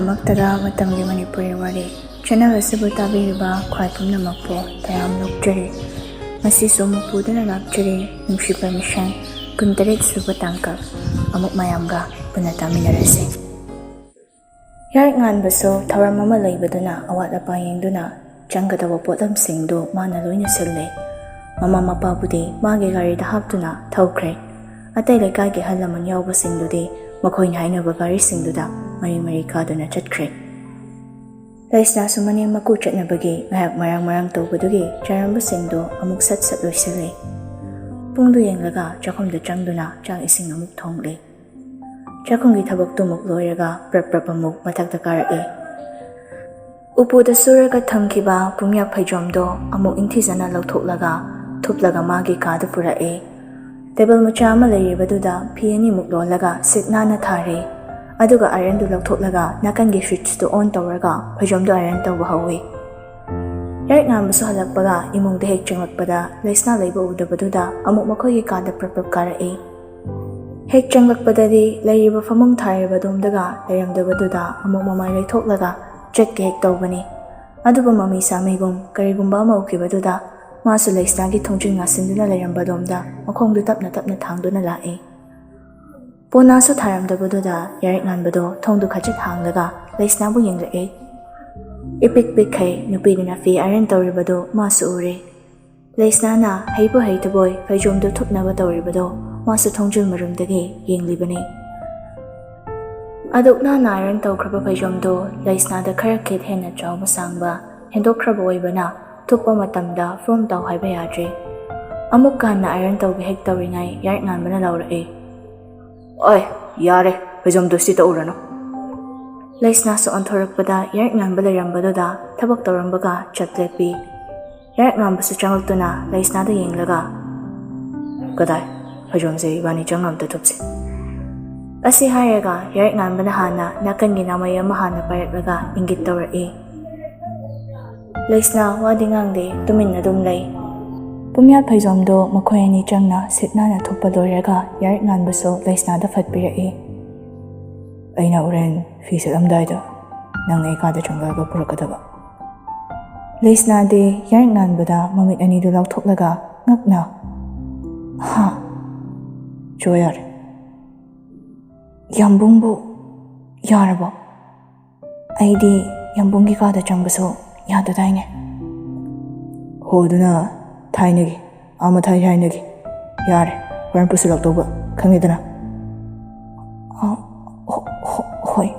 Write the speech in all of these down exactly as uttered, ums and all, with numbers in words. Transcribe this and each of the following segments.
ꯃꯛꯇꯗ ꯃꯇꯝꯒꯤ ꯃꯅꯤꯄꯨꯔꯤ ꯋꯥꯔꯤ ꯆꯦꯅꯦꯜ ꯑꯁꯤꯕꯨ ꯇꯥꯕꯤꯔꯤꯕ ꯈ꯭ꯋꯥꯏ ꯄꯨꯝꯅꯃꯛꯄꯨ ꯇꯔꯥꯝ ꯑꯣꯛꯆꯔꯤ꯫ ꯉꯁꯤꯁꯨ ꯑꯃꯨꯛ ꯄꯨꯗꯨꯅ ꯂꯥꯛꯆꯔꯤ ꯅꯨꯡꯁꯤꯕ ꯃꯤꯁꯟ ꯀꯨꯟꯇꯔꯦꯠ ꯁꯨꯕ ꯇꯥꯡꯀꯛ꯫ ꯑꯃꯨꯛ ꯃꯌꯥꯝꯒ ꯄꯨꯟꯅ ꯇꯥꯃꯤꯟꯅꯔꯁꯤ꯫ ꯌꯥꯔꯤꯛ ꯉꯥꯟꯕꯁꯨ ꯊꯧꯔꯝ ꯑꯃ ꯂꯩꯕꯗꯨꯅ ꯑꯋꯥꯠ ꯑꯄꯥ ꯌꯦꯡꯗꯨꯅ ꯆꯪꯒꯗꯕ ꯄꯣꯠꯂꯝꯁꯤꯡꯗꯨ ꯃꯥꯅ ꯂꯣꯏꯅ ꯁꯤꯜꯂꯦ꯫ ꯃꯃꯥ ꯃꯄꯥꯕꯨꯗꯤ ꯃꯥꯒꯤ ꯒꯥꯔꯤꯗ ꯍꯥꯞꯇꯨꯅ ꯊꯧꯈ꯭ꯔꯦ꯫ ꯑꯇꯩ ꯂꯩꯀꯥꯏꯒꯤ ꯑꯍꯜ ꯂꯃꯟ ꯌꯥꯎꯕꯁꯤꯡꯗꯨꯗꯤ ꯃꯈꯣꯏꯅ ꯍꯥꯏꯅꯕ ꯒꯥꯔꯤꯁꯤꯡꯗꯨꯗ ꯃꯔꯤ ꯃꯔꯤ ꯀꯥꯗꯨꯅ ꯆꯠꯈ꯭ꯔꯦ꯫ ꯂꯩꯁꯅꯥꯁꯨ ꯃꯅꯦꯝ ꯃꯀꯨ ꯆꯠꯅꯕꯒꯤ ꯉꯥꯏꯍꯥꯛ ꯃꯔꯥꯡ ꯃꯔꯥꯡ ꯇꯧꯕꯗꯨꯒꯤ ꯆꯥꯔꯝꯕꯁꯤꯡꯗꯣ ꯑꯃꯨꯛ ꯁꯠ ꯁꯠ ꯂꯣꯏꯁꯤꯜꯂꯦ꯫ ꯄꯨꯡꯗꯨ ꯌꯦꯡꯂꯒ ꯆꯥꯛꯈꯨꯝꯗ ꯆꯪꯗꯨꯅ ꯆꯥꯛ ꯏꯁꯤꯡ ꯑꯃꯨꯛ ꯊꯣꯡꯂꯦ꯫ ꯆꯥꯛꯈꯨꯝꯒꯤ ꯊꯕꯛꯇꯨꯃꯨꯛ ꯂꯣꯏꯔꯒ ꯄ꯭ꯔꯞ ꯄ꯭ꯔꯞ ꯑꯃꯨꯛ ꯃꯊꯛꯇ ꯀꯥꯔꯛꯏ꯫ ꯎꯄꯨꯗ ꯁꯨꯔꯒ ꯊꯝꯈꯤꯕ ꯄꯨꯝꯌꯥꯛ ꯐꯩꯖꯣꯝꯗꯣ ꯑꯃꯨꯛ ꯏꯪꯊꯤꯖꯅ ꯂꯧꯊꯣꯛꯂꯒ ꯊꯨꯞꯂꯒ ꯃꯥꯒꯤ ꯀꯥꯗ ꯄꯨꯔꯛꯑꯦ꯫ ꯇꯦꯕꯜ ꯃꯆꯥ ꯑꯃ ꯂꯩꯔꯤꯕꯗꯨꯗ ꯐꯤ ꯑꯅꯤꯃꯨꯛ ꯂꯣꯜꯂꯒ ꯁꯤꯠ ꯅꯥꯟꯅ ꯊꯥꯔꯦ꯫ ꯑꯗꯨꯒ ꯑꯥꯏꯔꯟꯗꯨ ꯂꯧꯊꯣꯛꯂꯒ ꯅꯥꯀꯟꯒꯤ ꯁ꯭ꯋꯤꯠꯆꯇꯨ ꯑꯣꯟ ꯇꯧꯔꯒ ꯐꯩꯖꯣꯝꯗꯨ ꯑꯥꯏꯔꯟ ꯇꯧꯕ ꯍꯧꯋꯤ꯫ ꯌꯥꯔꯤꯛ ꯉꯥꯟꯕꯁꯨ ꯍꯜꯂꯛꯄꯒ ꯏꯃꯨꯡꯗ ꯍꯦꯛ ꯆꯪꯂꯛꯄꯗ ꯂꯩꯁꯅꯥ ꯂꯩꯕ ꯎꯗꯕꯗꯨꯗ ꯑꯃꯨꯛ ꯃꯈꯣꯏꯒꯤ ꯀꯥꯗ ꯄ꯭ꯔꯞ ꯄ꯭ꯔꯞ ꯀꯥꯔꯛꯏ꯫ ꯍꯦꯛ ꯆꯪꯂꯛꯄꯗꯗꯤ ꯂꯩꯔꯤꯕ ꯐꯃꯨꯡ ꯊꯥꯔꯤꯕ ꯑꯗꯣꯝꯗꯒ ꯂꯩꯔꯝꯗꯕꯗꯨꯗ ꯑꯃꯨꯛ ꯃꯃꯥꯏ ꯂꯩꯊꯣꯛꯂꯒ ꯆꯠꯀꯦ ꯍꯦꯛ ꯇꯧꯕꯅꯤ꯫ ꯑꯗꯨꯕꯨ ꯃꯃꯤ ꯁꯥꯃꯤꯒꯨꯝ ꯀꯔꯤꯒꯨꯝꯕ ꯑꯃ ꯎꯈꯤꯕꯗꯨꯗ ꯃꯥꯁꯨ ꯂꯩꯁꯅꯥꯒꯤ ꯊꯣꯡꯖꯤꯟ ꯉꯥꯁꯤꯟꯗꯨꯅ ꯂꯩꯔꯝꯕ ꯑꯗꯣꯝꯗ ꯃꯈꯣꯡꯗꯨ ꯇꯞꯅ ꯇꯞꯅ ꯊꯥꯡꯗꯨꯅ ꯂꯥꯛꯏ꯫ ꯄꯣꯅꯥꯁꯨ ꯊꯥꯔꯝꯗꯕꯗꯨꯗ ꯌꯥꯔꯤꯛ ꯉꯥꯟꯕꯗꯣ ꯊꯣꯡꯗꯨ ꯈꯖꯤꯛ ꯍꯥꯡꯂꯒ ꯂꯩꯁꯅꯥꯕꯨ ꯌꯦꯡꯂꯛꯏ꯫ ꯏꯄꯤꯛ ꯄꯤꯛꯈꯩ ꯅꯨꯄꯤꯗꯨꯅ ꯐꯤ ꯑꯥꯏꯔꯟ ꯇꯧꯔꯤꯕꯗꯨ ꯃꯥꯁꯨ ꯎꯔꯦ꯫ ꯂꯩꯁꯅꯥꯅ ꯍꯩꯕꯨ ꯍꯩꯇꯕꯣꯏ ꯐꯩꯖꯣꯝꯗꯨ ꯊꯨꯞꯅꯕ ꯇꯧꯔꯤꯕꯗꯣ ꯃꯥꯁꯨ ꯊꯣꯡꯖꯤꯜ ꯃꯔꯨꯝꯗꯒꯤ ꯌꯦꯡꯂꯤꯕꯅꯤ꯫ ꯑꯗꯨꯛ ꯅꯥꯟꯅ ꯑꯥꯏꯔꯟ ꯇꯧꯈ꯭ꯔꯕ ꯐꯩꯖꯣꯝꯗꯨ ꯂꯩꯁꯅꯥꯗ ꯈꯔ ꯈꯦꯠ ꯍꯦꯟꯅ ꯆꯥꯎꯕ ꯁꯥꯡꯕ ꯍꯦꯟꯗꯣꯛꯈ꯭ꯔꯕ ꯑꯣꯏꯕꯅ ꯊꯨꯞꯄ ꯃꯇꯝꯗ ꯐꯣꯝ ꯇꯧ ꯍꯥꯏꯕ ꯌꯥꯗ꯭ꯔꯦ꯫ ꯑꯃꯨꯛ ꯍꯟꯅ ꯑꯥꯏꯔꯟ ꯇꯧꯒꯦ ꯍꯦꯛ ꯇꯧꯔꯤꯉꯩ ꯌꯥꯔꯤꯛ ꯉꯥꯟꯕꯅ ꯂꯥꯎꯔꯛꯏ꯫ "ꯑꯣꯏ, ꯌꯥꯔꯦ, ꯐꯩꯖꯣꯝꯗꯨ ꯁꯤ ꯇꯧꯔꯅꯨ꯫" ꯂꯩꯁꯅꯥꯁꯨ ꯑꯣꯟꯊꯣꯔꯛꯄꯗ ꯌꯥꯔꯤꯛ ꯉꯥꯟꯕ ꯂꯩꯔꯝꯕꯗꯨꯗ ꯊꯕꯛ ꯇꯧꯔꯝꯕꯒ ꯆꯞ ꯂꯦꯞꯄꯤ꯫ ꯌꯥꯔꯤꯛ ꯉꯥꯟꯕꯁꯨ ꯆꯪꯂꯛꯇꯨꯅ ꯂꯩꯁꯅꯥꯗ ꯌꯦꯡꯂꯒ, "ꯀꯗꯥꯏ? ꯐꯩꯖꯣꯝꯁꯦ ꯏꯕꯥꯅꯤ ꯆꯪꯅ ꯑꯝꯇ ꯊꯨꯞꯁꯤ꯫" ꯑꯁꯤ ꯍꯥꯏꯔꯒ ꯌꯥꯔꯤꯛ ꯉꯥꯟꯕꯅ ꯍꯥꯟꯅ ꯅꯥꯀꯟꯒꯤ ꯅꯥꯃꯩ ꯑꯃ ꯍꯥꯟꯅ ꯄꯥꯏꯔꯛꯂꯒ ꯏꯪꯒꯤꯠ ꯇꯧꯔꯛꯏ꯫ ꯂꯩꯁꯅꯥ ꯋꯥꯗꯤ ꯉꯥꯡꯗꯦ, ꯇꯨꯃꯤꯟꯅ ꯑꯗꯨꯝ ꯂꯩ꯫ ꯄꯨꯝꯌꯥꯠ ꯐꯩꯖꯣꯝꯗꯣ ꯃꯈꯣꯏ ꯑꯅꯤ ꯆꯪꯅ ꯁꯤꯠ ꯅꯥꯟꯅ ꯊꯨꯞꯄ ꯂꯣꯏꯔꯒ ꯌꯥꯔꯤꯛ ꯉꯥꯟꯕꯁꯨ ꯂꯩꯁꯅꯥꯗ ꯐꯠ ꯄꯤꯔꯛꯏ꯫ "ꯑꯩꯅ ꯍꯣꯔꯦꯟ ꯐꯤ ꯁꯦꯠꯂꯝꯗꯥꯏꯗ ꯅꯪ ꯑꯩ ꯀꯥꯗ ꯆꯪꯂꯛꯑꯒ ꯄꯨꯔꯛꯀꯗꯕ꯫ ꯂꯩꯁꯅꯥꯗꯤ ꯌꯥꯏꯔꯛ ꯉꯥꯟꯕꯗ ꯃꯃꯤꯠ ꯑꯅꯤꯗꯨ ꯂꯥꯎꯊꯣꯛꯂꯒ ꯉꯛꯅ, "ꯍꯥ? ꯆꯣ ꯌꯥꯔꯦ꯫ ꯌꯥꯝꯕꯨꯡꯕꯨ ꯌꯥꯔꯕꯣ? ꯑꯩꯗꯤ ꯌꯥꯝꯕꯨꯡꯒꯤ ꯀꯥꯗ ꯆꯪꯕꯁꯨ ꯌꯥꯗꯗꯥꯏꯅꯦ?" "ꯍꯣ, ꯑꯗꯨꯅ ꯊꯥꯏꯅꯒꯤ, ꯑꯥ ꯃꯊꯥꯏ ꯊꯥꯏꯅꯒꯤ꯫ ꯌꯥꯔꯦ, ꯍꯣꯔꯦꯟ ꯄꯨꯁꯤꯜꯂꯛꯇꯧꯕ ꯈꯪꯉꯦꯗꯅ?" "ꯑ, ꯍꯣ-, ꯍꯣ-, ꯍꯣꯏ꯫"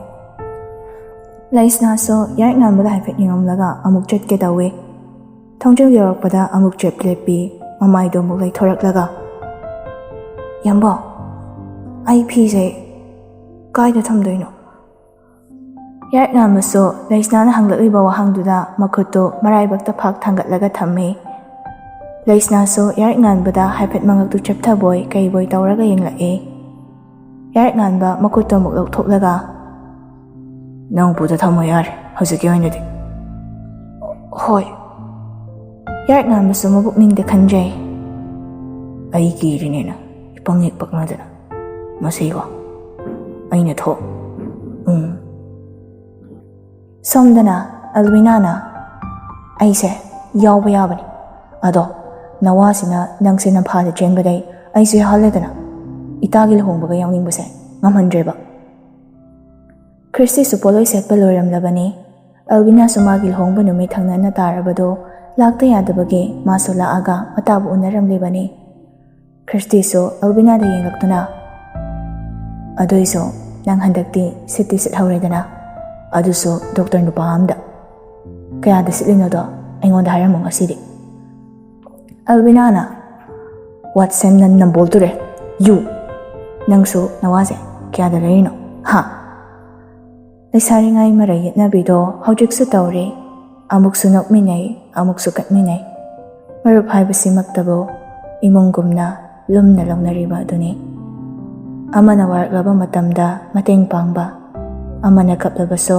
ꯂꯩꯁꯅꯥꯁꯨ ꯌꯥꯏꯔꯛ ꯉꯥꯟꯕꯗ ꯍꯥꯏꯐꯦꯠ ꯌꯦꯡꯉꯝꯂꯒ ꯑꯃꯨꯛ ꯆꯠꯀꯦ ꯇꯧꯏ꯫ ꯊꯣꯡꯖꯤꯜ ꯌꯧꯔꯛꯄꯗ ꯑꯃꯨꯛ ꯆꯦꯞ ꯂꯦꯞꯄꯤ, ꯃꯃꯥꯏꯗꯣ ꯑꯃꯨꯛ ꯂꯩꯊꯣꯔꯛꯂꯒ, "ꯌꯥꯝꯕꯣ, ꯑꯩ ꯐꯤꯁꯦ ꯀꯥꯏꯗ ꯊꯝꯗꯣꯏꯅꯣ?" ꯌꯥꯏꯔꯛ ꯉꯥꯟꯕꯁꯨ ꯂꯩꯁꯅꯥꯅ ꯍꯪꯂꯛꯂꯤꯕ ꯋꯥꯍꯪꯗꯨꯗ ꯃꯈꯨꯠꯇꯨ ꯃꯔꯥꯏꯕꯛꯇ ꯐꯥꯛ ꯊꯥꯡꯒꯠꯂꯒ ꯊꯝꯃꯤ꯫ ꯂꯩꯁꯅꯥꯁꯨ ꯌꯥꯏꯔꯛ ꯉꯥꯟꯕꯗ ꯍꯥꯏꯐꯦꯠ ꯃꯉꯛꯇꯨ ꯆꯦꯞꯊꯕꯣꯏ ꯀꯩꯕꯣꯏ ꯇꯧꯔꯒ ꯌꯦꯡꯂꯛꯏ꯫ ꯌꯥꯏꯔꯛ ꯉꯥꯟꯕ ꯃꯈꯨꯠꯇꯨ ꯑꯃꯨꯛ ꯂꯧꯊꯣꯛꯂꯒ, "ꯅꯪ ꯎꯄꯨꯗ ꯊꯝꯃꯣ ꯌꯥꯔꯦ, ꯍꯧꯖꯤꯛꯀꯤ ꯑꯣꯏꯅꯗꯤ꯫" "ꯍꯣꯏ꯫" ꯌꯥꯏꯔꯛ ꯉꯥꯟꯕꯁꯨ ꯃꯕꯨꯛꯅꯤꯡꯗ ꯈꯟꯖꯩ, "ꯑꯩ ꯀꯤꯔꯤꯅꯦꯅ ꯏꯄꯪ ꯍꯦꯛ ꯄꯪꯅꯗꯅ꯫ ꯃꯁꯤꯀꯣ ꯑꯩꯅ ꯊꯣꯛ ꯎꯝ꯫" ꯁꯣꯝꯗꯅ ꯑꯜꯕꯤꯅꯥꯅ, "ꯑꯩꯁꯦ ꯌꯥꯎꯕ ꯌꯥꯕꯅꯤ, ꯑꯗꯣ ꯅꯋꯥꯁꯤꯅ ꯅꯪꯁꯦ ꯅꯝꯐꯥꯗ ꯆꯦꯟꯕꯗꯩ ꯑꯩꯁꯨ ꯌꯥꯎꯍꯜꯂꯦꯗꯅ꯫ ꯏꯇꯥꯒꯤ ꯂꯨꯍꯣꯡꯕꯒ ꯌꯥꯎꯅꯤꯡꯕꯁꯦ ꯉꯝꯍꯟꯗ꯭ꯔꯦꯕ꯫" ꯈ꯭ꯔꯤꯁꯇꯤꯁꯨ ꯄꯣꯠꯂꯣꯏ ꯁꯦꯠꯄ ꯂꯣꯏꯔꯝꯂꯕꯅꯤ꯫ ꯑꯜꯕꯤꯅꯥꯁꯨ ꯃꯥꯒꯤ ꯂꯨꯍꯣꯡꯕ ꯅꯨꯃꯤꯠ ꯊꯪꯅꯅ ꯇꯥꯔꯕꯗꯣ ꯂꯥꯛꯇ ꯌꯥꯗꯕꯒꯤ ꯃꯥꯁꯨ ꯂꯥꯛꯑꯒ ꯃꯇꯥꯕꯨ ꯎꯅꯔꯝꯂꯤꯕꯅꯤ꯫ ꯈ꯭ꯔꯤꯁꯇꯤꯁꯨ ꯑꯜꯕꯤꯅꯥꯗ ꯌꯦꯡꯂꯛꯇꯨꯅ, "ꯑꯗꯨꯏꯁꯨ ꯅꯪ ꯍꯟꯗꯛꯇꯤ ꯁꯤꯠꯇꯤ ꯁꯤꯠꯍꯧꯔꯦꯗꯅ, ꯑꯗꯨꯁꯨ ꯗꯣꯛꯇꯔ ꯅꯨꯄꯥ ꯑꯝꯗ꯫ ꯀꯌꯥꯗ ꯁꯤꯠꯂꯤꯅꯣꯗꯣ ꯑꯩꯉꯣꯟꯗ ꯍꯥꯏꯔꯝꯃꯨ ꯉꯁꯤꯗꯤ꯫" ꯑꯜꯕꯤꯅꯥꯅ, "ꯋꯥꯠꯁꯟꯅ ꯅꯝꯕꯣꯜ ꯇꯨꯔꯦ, ꯌꯨ꯫ ꯅꯪꯁꯨ ꯅꯋꯥꯁꯦ ꯀꯌꯥꯗ ꯂꯩꯔꯤꯅꯣ, ꯍꯥ?" ꯂꯩꯁꯥꯔꯤꯉꯩ ꯃꯔꯩ ꯌꯦꯠꯅꯕꯤꯗꯣ ꯍꯧꯖꯤꯛꯁꯨ ꯇꯧꯔꯤ꯫ ꯑꯃꯨꯛꯁꯨ ꯅꯣꯛꯃꯤꯟꯅꯩ, ꯑꯃꯨꯛꯁꯨ ꯀꯞꯃꯤꯟꯅꯩ꯫ ꯃꯔꯨꯞ ꯍꯥꯏꯕꯁꯤꯃꯛꯇꯕꯨ ꯏꯃꯨꯡꯒꯨꯝꯅ ꯂꯨꯝꯅ ꯂꯧꯅꯔꯤꯕ ꯑꯗꯨꯅꯤ꯫ ꯑꯃꯅ ꯋꯥꯔꯛꯂꯕ ꯃꯇꯝꯗ ꯃꯇꯦꯡ ꯄꯥꯡꯕ, ꯑꯃꯅ ꯀꯞꯂꯕꯁꯨ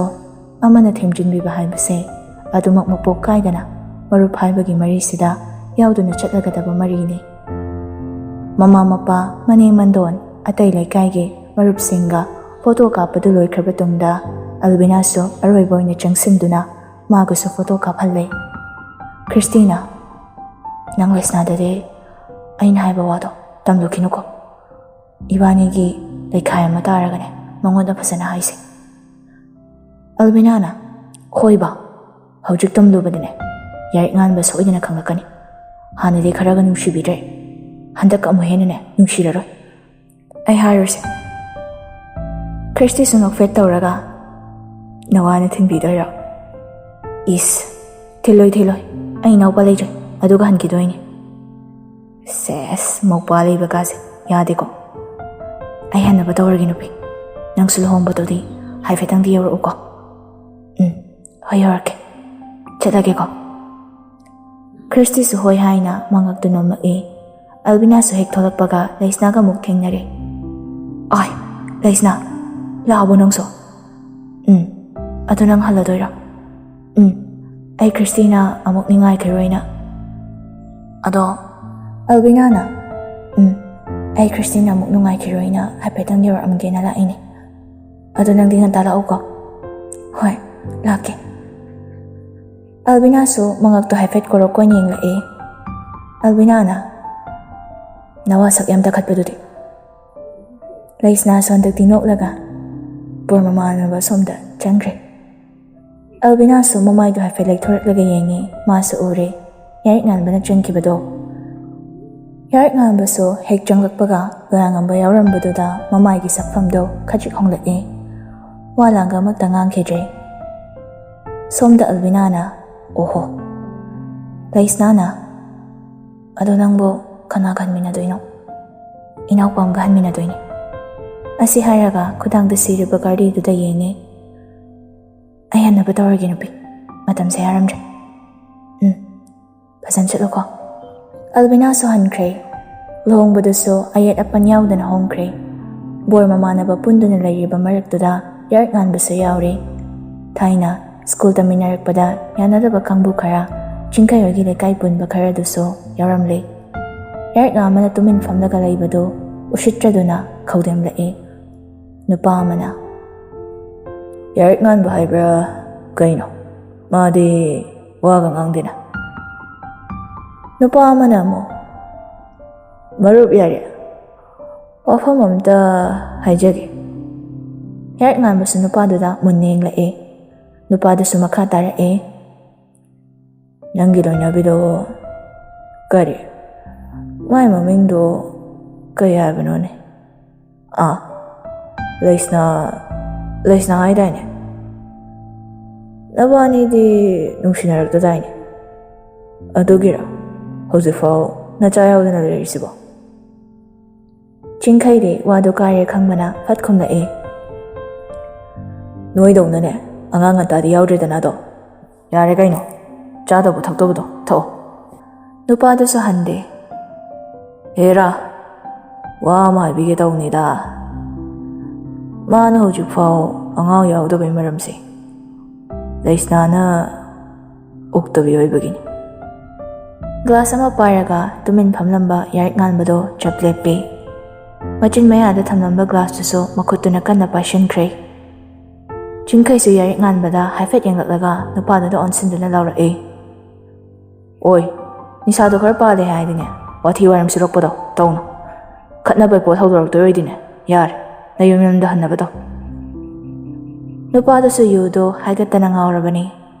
ꯑꯃꯅ ꯊꯦꯝꯖꯤꯟꯕꯤꯕ ꯍꯥꯏꯕꯁꯦ ꯑꯗꯨꯃꯛ ꯃꯄꯣꯛ ꯀꯥꯏꯗꯅ ꯃꯔꯨꯞ ꯍꯥꯏꯕꯒꯤ ꯃꯔꯤꯁꯤꯗ ꯌꯥꯎꯗꯨꯅ ꯆꯠꯂꯒꯗꯕ ꯃꯔꯤꯅꯤ꯫ ꯃꯃꯥ ꯃꯄꯥ, ꯃꯅꯦ ꯃꯟꯗꯣꯟ, ꯑꯇꯩ ꯂꯩꯀꯥꯏꯒꯤ ꯃꯔꯨꯞꯁꯤꯡꯒ ꯐꯣꯇꯣ ꯀꯥꯞꯄꯗꯨ ꯂꯣꯏꯈ꯭ꯔꯕ ꯇꯨꯡꯗ ꯑꯜꯕꯤꯅꯥꯁꯨ ꯑꯔꯣꯏꯕ ꯑꯣꯏꯅ ꯆꯪꯁꯤꯟꯗꯨꯅ ꯃꯥꯒꯁꯨ ꯐꯣꯇꯣ ꯀꯥꯞꯍꯜꯂꯦ꯫ ꯈ꯭ꯔꯤꯁꯇꯤꯅ, "ꯅꯪ ꯂꯩꯁꯅꯥꯗꯗꯤ ꯑꯩꯅ ꯍꯥꯏꯕ ꯋꯥꯗꯣ ꯇꯝꯂꯨꯈꯤꯅꯨꯀꯣ꯫ ꯏꯕꯥꯅꯤꯒꯤ ꯂꯩꯈꯥꯏ ꯑꯃ ꯇꯥꯔꯒꯅꯦ ꯃꯉꯣꯟꯗ ꯐꯖꯅ ꯍꯥꯏꯁꯦ꯫" ꯑꯜꯕꯤꯅꯥꯅ, "ꯍꯣꯏꯕ, ꯍꯧꯖꯤꯛ ꯇꯝꯂꯨꯕꯗꯅꯦ ꯌꯥꯏꯔꯤꯛ ꯉꯥꯟꯕ ꯁꯣꯏꯗꯅ ꯈꯪꯂꯛꯀꯅꯤ꯫ ꯍꯥꯟꯅꯗꯤ ꯈꯔꯒ ꯅꯨꯡꯁꯤꯕꯤꯗ꯭ꯔꯦ, ꯍꯟꯗꯛ ꯑꯃꯨꯛ ꯍꯦꯟꯅꯅꯦ ꯅꯨꯡꯁꯤꯔꯔꯣꯏ꯫ ꯑꯩ ꯍꯥꯏꯔꯨꯁꯦ꯫" ꯈ꯭ꯔꯤꯁꯇꯤꯁꯨ ꯅꯣꯛꯐꯦꯠ ꯇꯧꯔꯒ, "ꯅꯋꯥꯅ ꯊꯤꯟꯕꯤꯗꯣꯏꯔꯣ?" "ꯏꯁ, ꯊꯤꯜꯂꯣꯏ, ꯊꯤꯜꯂꯣꯏ꯫ ꯑꯩ ꯏꯅꯥꯎꯄꯥ ꯂꯩꯇ꯭ꯔꯦ, ꯑꯗꯨꯒ ꯍꯟꯈꯤꯗꯣꯏꯅꯦ꯫" "ꯁꯦꯁ, ꯃꯧꯄ꯭ꯋꯥ ꯂꯩꯕ ꯀꯥꯁꯦ ꯌꯥꯗꯦꯀꯣ꯫" "ꯑꯩ ꯍꯟꯅꯕ ꯇꯧꯔꯒꯦ ꯅꯨꯄꯤ꯫ ꯅꯪꯁꯨ ꯂꯨꯍꯣꯡꯕꯗꯨꯗꯤ ꯍꯥꯏꯐꯦꯠꯇꯪꯗꯤ ꯌꯧꯔꯛꯎꯀꯣ꯫" "ꯎꯝ, ꯍꯣꯏ, ꯌꯧꯔꯛꯀꯦ꯫ ꯆꯠꯂꯒꯦꯀꯣ꯫" ꯈ꯭ꯔꯤꯁꯇꯤꯁꯨ ꯍꯣꯏ ꯍꯥꯏꯅ ꯃꯉꯛꯇꯨ ꯅꯣꯝꯂꯛꯏ꯫ ꯑꯜꯕꯤꯅꯥꯁꯨ ꯍꯦꯛ ꯊꯣꯛꯂꯛꯄꯒ ꯂꯩꯁꯅꯥꯒ ꯑꯃꯨꯛ ꯊꯦꯡꯅꯔꯦ꯫ "ꯑꯥꯏ, ꯂꯩꯁꯅꯥ, ꯂꯥꯛꯑꯕꯣ ꯅꯪꯁꯨ?" "ꯎꯝ, ꯑꯗꯨ ꯅꯪ ꯍꯜꯂꯗꯣꯏꯔꯣ?" "ꯎꯝ, ꯑꯩ ꯈ꯭ꯔꯤꯁꯇꯤꯅ ꯑꯃꯨꯛ ꯅꯤꯡꯉꯥꯏꯈꯤꯔꯣꯏꯅ꯫" ꯑꯗꯣ ꯑꯜꯕꯤꯅꯥꯅ, "ꯎꯝ, ꯑꯩ ꯈ꯭ꯔꯤꯁꯇꯤꯅ ꯑꯃꯨꯛ ꯅꯨꯡꯉꯥꯏꯈꯤꯔꯣꯏꯅ ꯍꯥꯏꯐꯦꯠꯇꯪ ꯌꯧꯔꯛꯑꯝꯒꯦꯅ ꯂꯥꯛꯏꯅꯦ꯫ ꯑꯗꯣ ꯅꯪꯗꯤ ꯉꯟꯇꯥ ꯂꯥꯛꯎꯀꯣ꯫" "ꯍꯣꯏ, ꯂꯥꯛꯀꯦ꯫" ꯑꯜꯕꯤꯅꯥꯁꯨ ꯃꯉꯛꯇꯣ ꯍꯥꯏꯐꯦꯠ ꯀꯣꯔꯣꯛ ꯀꯣꯏꯅ ꯌꯦꯡꯂꯛꯏ꯫ ꯑꯜꯕꯤꯅꯥꯅ, "ꯅꯋꯥ ꯁꯛ ꯌꯥꯝ ꯇꯥꯈꯠꯄꯗꯨꯗꯤ?" ꯂꯩꯁꯅꯥꯁꯨ ꯍꯟꯗꯛꯇꯤ ꯅꯣꯛꯂꯒ ꯕꯣꯔ ꯃꯃꯥꯟꯅꯕ ꯁꯣꯝꯗ ꯆꯪꯈ꯭ꯔꯦ꯫ ꯑꯜꯕꯤꯅꯥꯁꯨ ꯃꯃꯥꯏꯗꯣ ꯍꯥꯏꯐꯦꯠ ꯂꯩꯊꯣꯔꯛꯂꯒ ꯌꯦꯡꯉꯤ꯫ ꯃꯥꯁꯨ ꯎꯔꯦ ꯌꯥꯏꯔꯤꯛ ꯉꯥꯟꯕꯅ ꯆꯪꯈꯤꯕꯗꯣ꯫ ꯌꯥꯏꯔꯤꯛ ꯉꯥꯟꯕꯁꯨ ꯍꯦꯛ ꯆꯪꯂꯛꯄꯒ ꯂꯣꯌꯥꯉꯝꯕ ꯌꯥꯎꯔꯝꯕꯗꯨꯗ ꯃꯃꯥꯏꯒꯤ ꯁꯛꯐꯝꯗꯣ ꯈꯖꯤꯛ ꯍꯣꯡꯂꯛꯑꯦ꯫ ꯋꯥ ꯂꯥꯡꯒ ꯑꯃꯠꯇ ꯉꯥꯡꯈꯤꯗ꯭ꯔꯦ꯫ ꯁꯣꯝꯗ ꯑꯜꯕꯤꯅꯥꯅ, "ꯑꯣꯍꯣ꯫" ꯂꯩꯁꯅꯥꯅ, "ꯑꯗꯣ ꯅꯪꯕꯨ ꯀꯅꯥꯒ ꯍꯟꯃꯤꯟꯅꯗꯣꯏꯅꯣ?" "ꯏꯅꯥꯎꯄꯥ ꯑꯃꯒ ꯍꯟꯃꯤꯟꯅꯗꯣꯏꯅꯤ꯫" ꯑꯁꯤ ꯍꯥꯏꯔꯒ ꯈꯨꯗꯥꯡꯗ ꯁꯤꯔꯤꯕ ꯒꯥꯔꯤꯗꯨꯗ ꯌꯦꯡꯉꯦ꯫ "ꯑꯩ ꯍꯟꯅꯕ ꯇꯧꯔꯒꯦ ꯅꯨꯄꯤ, ꯃꯇꯝꯁꯦ ꯌꯥꯔꯝꯗ꯭ꯔꯦ꯫ ꯎꯝ, ꯐꯖꯅ ꯆꯠꯂꯨꯀꯣ꯫" ꯑꯜꯕꯤꯅꯥꯁꯨ ꯍꯟꯈ꯭ꯔꯦ꯫ ꯂꯨꯍꯣꯡꯕꯗꯨꯁꯨ ꯑꯌꯦꯠ ꯑꯄꯟ ꯌꯥꯎꯗꯅ ꯍꯣꯡꯈ꯭ꯔꯦ꯫ ꯕꯣꯔ ꯃꯃꯥꯟꯅꯕ ꯄꯨꯟꯗꯨꯅ ꯂꯩꯔꯤꯕ ꯃꯔꯛꯇꯨꯗ ꯌꯥꯏꯔꯤꯛ ꯉꯥꯟꯕꯁꯨ ꯌꯥꯎꯔꯦ꯫ ꯊꯥꯏꯅ ꯁ꯭ꯀꯨꯜ ꯇꯝꯃꯤꯟꯅꯔꯛꯄꯗ ꯌꯥꯅꯗꯕ ꯀꯥꯡꯕꯨ ꯈꯔ, ꯆꯤꯡꯈꯩ ꯍꯣꯏꯒꯤ ꯂꯩꯀꯥꯏ ꯄꯨꯟꯕ ꯈꯔꯗꯨꯁꯨ ꯌꯥꯎꯔꯝꯂꯦ꯫ ꯌꯥꯏꯔꯤꯛ ꯉꯥꯟꯕꯅ ꯇꯨꯃꯤꯟ ꯐꯝꯂꯒ ꯂꯩꯕꯗꯨ ꯎꯁꯤꯠꯇ꯭ꯔꯗꯨꯅ ꯈꯧꯗꯦꯝꯂꯛꯏ꯫ ꯅꯨꯄꯥ ꯑꯃꯅ, "ꯌꯥꯔꯤꯛ ꯉꯥꯟꯕ ꯍꯥꯏꯕ꯭ꯔꯥ ꯀꯩꯅꯣ? ꯃꯥꯗꯤ ꯋꯥꯒ ꯉꯥꯡꯗꯦꯅ?" ꯅꯨꯄꯥ ꯑꯃꯅ ꯑꯃꯨꯛ, "ꯃꯔꯨꯞ ꯌꯥꯔꯤꯛ, ꯋꯥꯐꯝ ꯑꯝꯇ ꯍꯥꯏꯖꯒꯦ꯫" ꯌꯥꯔꯤꯛ ꯉꯥꯟꯕꯁꯨ ꯅꯨꯄꯥꯗꯨꯗ ꯃꯨꯟꯅ ꯌꯦꯡꯂꯛꯑꯦ꯫ ꯅꯨꯄꯥꯗꯨꯁꯨ ꯃꯈꯥ ꯇꯥꯔꯛꯑꯦ, "ꯅꯪꯒꯤ ꯂꯣꯏꯅꯕꯤꯗꯣ ꯀꯔꯤ? ꯃꯥꯏ ꯃꯃꯤꯡꯗꯣ ꯀꯩ ꯍꯥꯏꯕꯅꯣꯅꯦ? ꯑꯥ, ꯂꯩꯁꯅꯥ, ꯂꯩꯁꯅꯥ ꯍꯥꯏꯗꯥꯏꯅꯦ? ꯅꯕꯥꯅꯤꯗꯤ ꯅꯨꯡꯁꯤꯅꯔꯛꯇꯗꯥꯏꯅꯦ? ꯑꯗꯨꯒꯤꯔ ꯍꯧꯖꯤꯛꯐꯥꯎ ꯅꯆꯥ ꯌꯥꯎꯗꯅ ꯂꯩꯔꯤꯁꯤꯕꯣ?" ꯆꯤꯡꯈꯩꯗꯤ ꯋꯥꯗꯨ ꯀꯥꯏꯔꯦ ꯈꯪꯕꯅ ꯐꯠ ꯈꯨꯝꯂꯛꯏ, "ꯅꯣꯏꯗꯧꯅꯅꯦ ꯑꯉꯥꯡ ꯉꯟꯇꯥꯗꯤ ꯌꯥꯎꯗ꯭ꯔꯦꯗꯅ ꯑꯗꯣ꯫ ꯌꯥꯔꯦ ꯀꯩꯅꯣ, ꯆꯥꯗꯧꯕ ꯊꯛꯇꯧꯕꯗꯣ ꯊꯛꯑꯣ꯫" ꯅꯨꯄꯥꯗꯨꯁꯨ ꯍꯟꯗꯦ꯫ "ꯍꯦꯔꯥ, ꯋꯥ ꯑꯃ ꯍꯥꯏꯕꯤꯒꯦ ꯇꯧꯅꯤꯗ꯫ ꯃꯥꯅ ꯍꯧꯖꯤꯛꯐꯥꯎ ꯑꯉꯥꯡ ꯌꯥꯎꯗꯕꯩ ꯃꯔꯝꯁꯦ ꯂꯩꯁꯅꯥꯅ ꯎꯛꯇꯕꯤ ꯑꯣꯏꯕꯒꯤꯅꯤ꯫" ꯒ꯭ꯂꯥꯁ ꯑꯃ ꯄꯥꯏꯔꯒ ꯇꯨꯃꯤꯟ ꯐꯝꯂꯝꯕ ꯌꯥꯔꯤꯛ ꯉꯥꯟꯕꯗꯣ ꯆꯞ ꯂꯦꯞꯄꯤ꯫ ꯃꯆꯤꯟ ꯃꯌꯥꯗ ꯊꯝꯂꯝꯕ ꯒ꯭ꯂꯥꯁꯇꯨꯁꯨ ꯃꯈꯨꯠꯇꯨꯅ ꯀꯟꯅ ꯄꯥꯏꯁꯤꯟꯈ꯭ꯔꯦ꯫ ꯆꯤꯡꯈꯩꯁꯨ ꯌꯥꯔꯤꯛ ꯉꯥꯟꯕꯗ ꯍꯥꯏꯐꯦꯠ ꯌꯦꯡꯂꯛꯂꯒ ꯅꯨꯄꯥꯗꯨꯗ ꯑꯣꯟꯁꯤꯟꯗꯨꯅ ꯂꯥꯎꯔꯛꯏ, "ꯑꯣꯏ, ꯅꯤꯁꯥꯗꯣ ꯈꯔ ꯄꯥꯜꯂꯦ ꯍꯥꯏꯗꯤꯅꯦ, ꯋꯥꯊꯤ ꯋꯥꯔꯦꯝ ꯁꯨꯔꯛꯄꯗꯣ ꯇꯧꯅꯨ꯫ ꯈꯠꯅꯕꯩ ꯄꯣꯠ ꯍꯧꯗꯣꯔꯛꯇꯣꯏ ꯑꯣꯏꯗꯤꯅꯦ, ꯌꯥꯔꯦ, ꯅꯌꯨꯝ ꯌꯨꯝꯗ ꯍꯟꯅꯕ ꯇꯧ꯫" ꯅꯨꯄꯥꯗꯨꯁꯨ ꯌꯨꯗꯣ ꯍꯥꯏꯒꯠꯇꯅ ꯉꯥꯎꯔꯕꯅꯤ꯫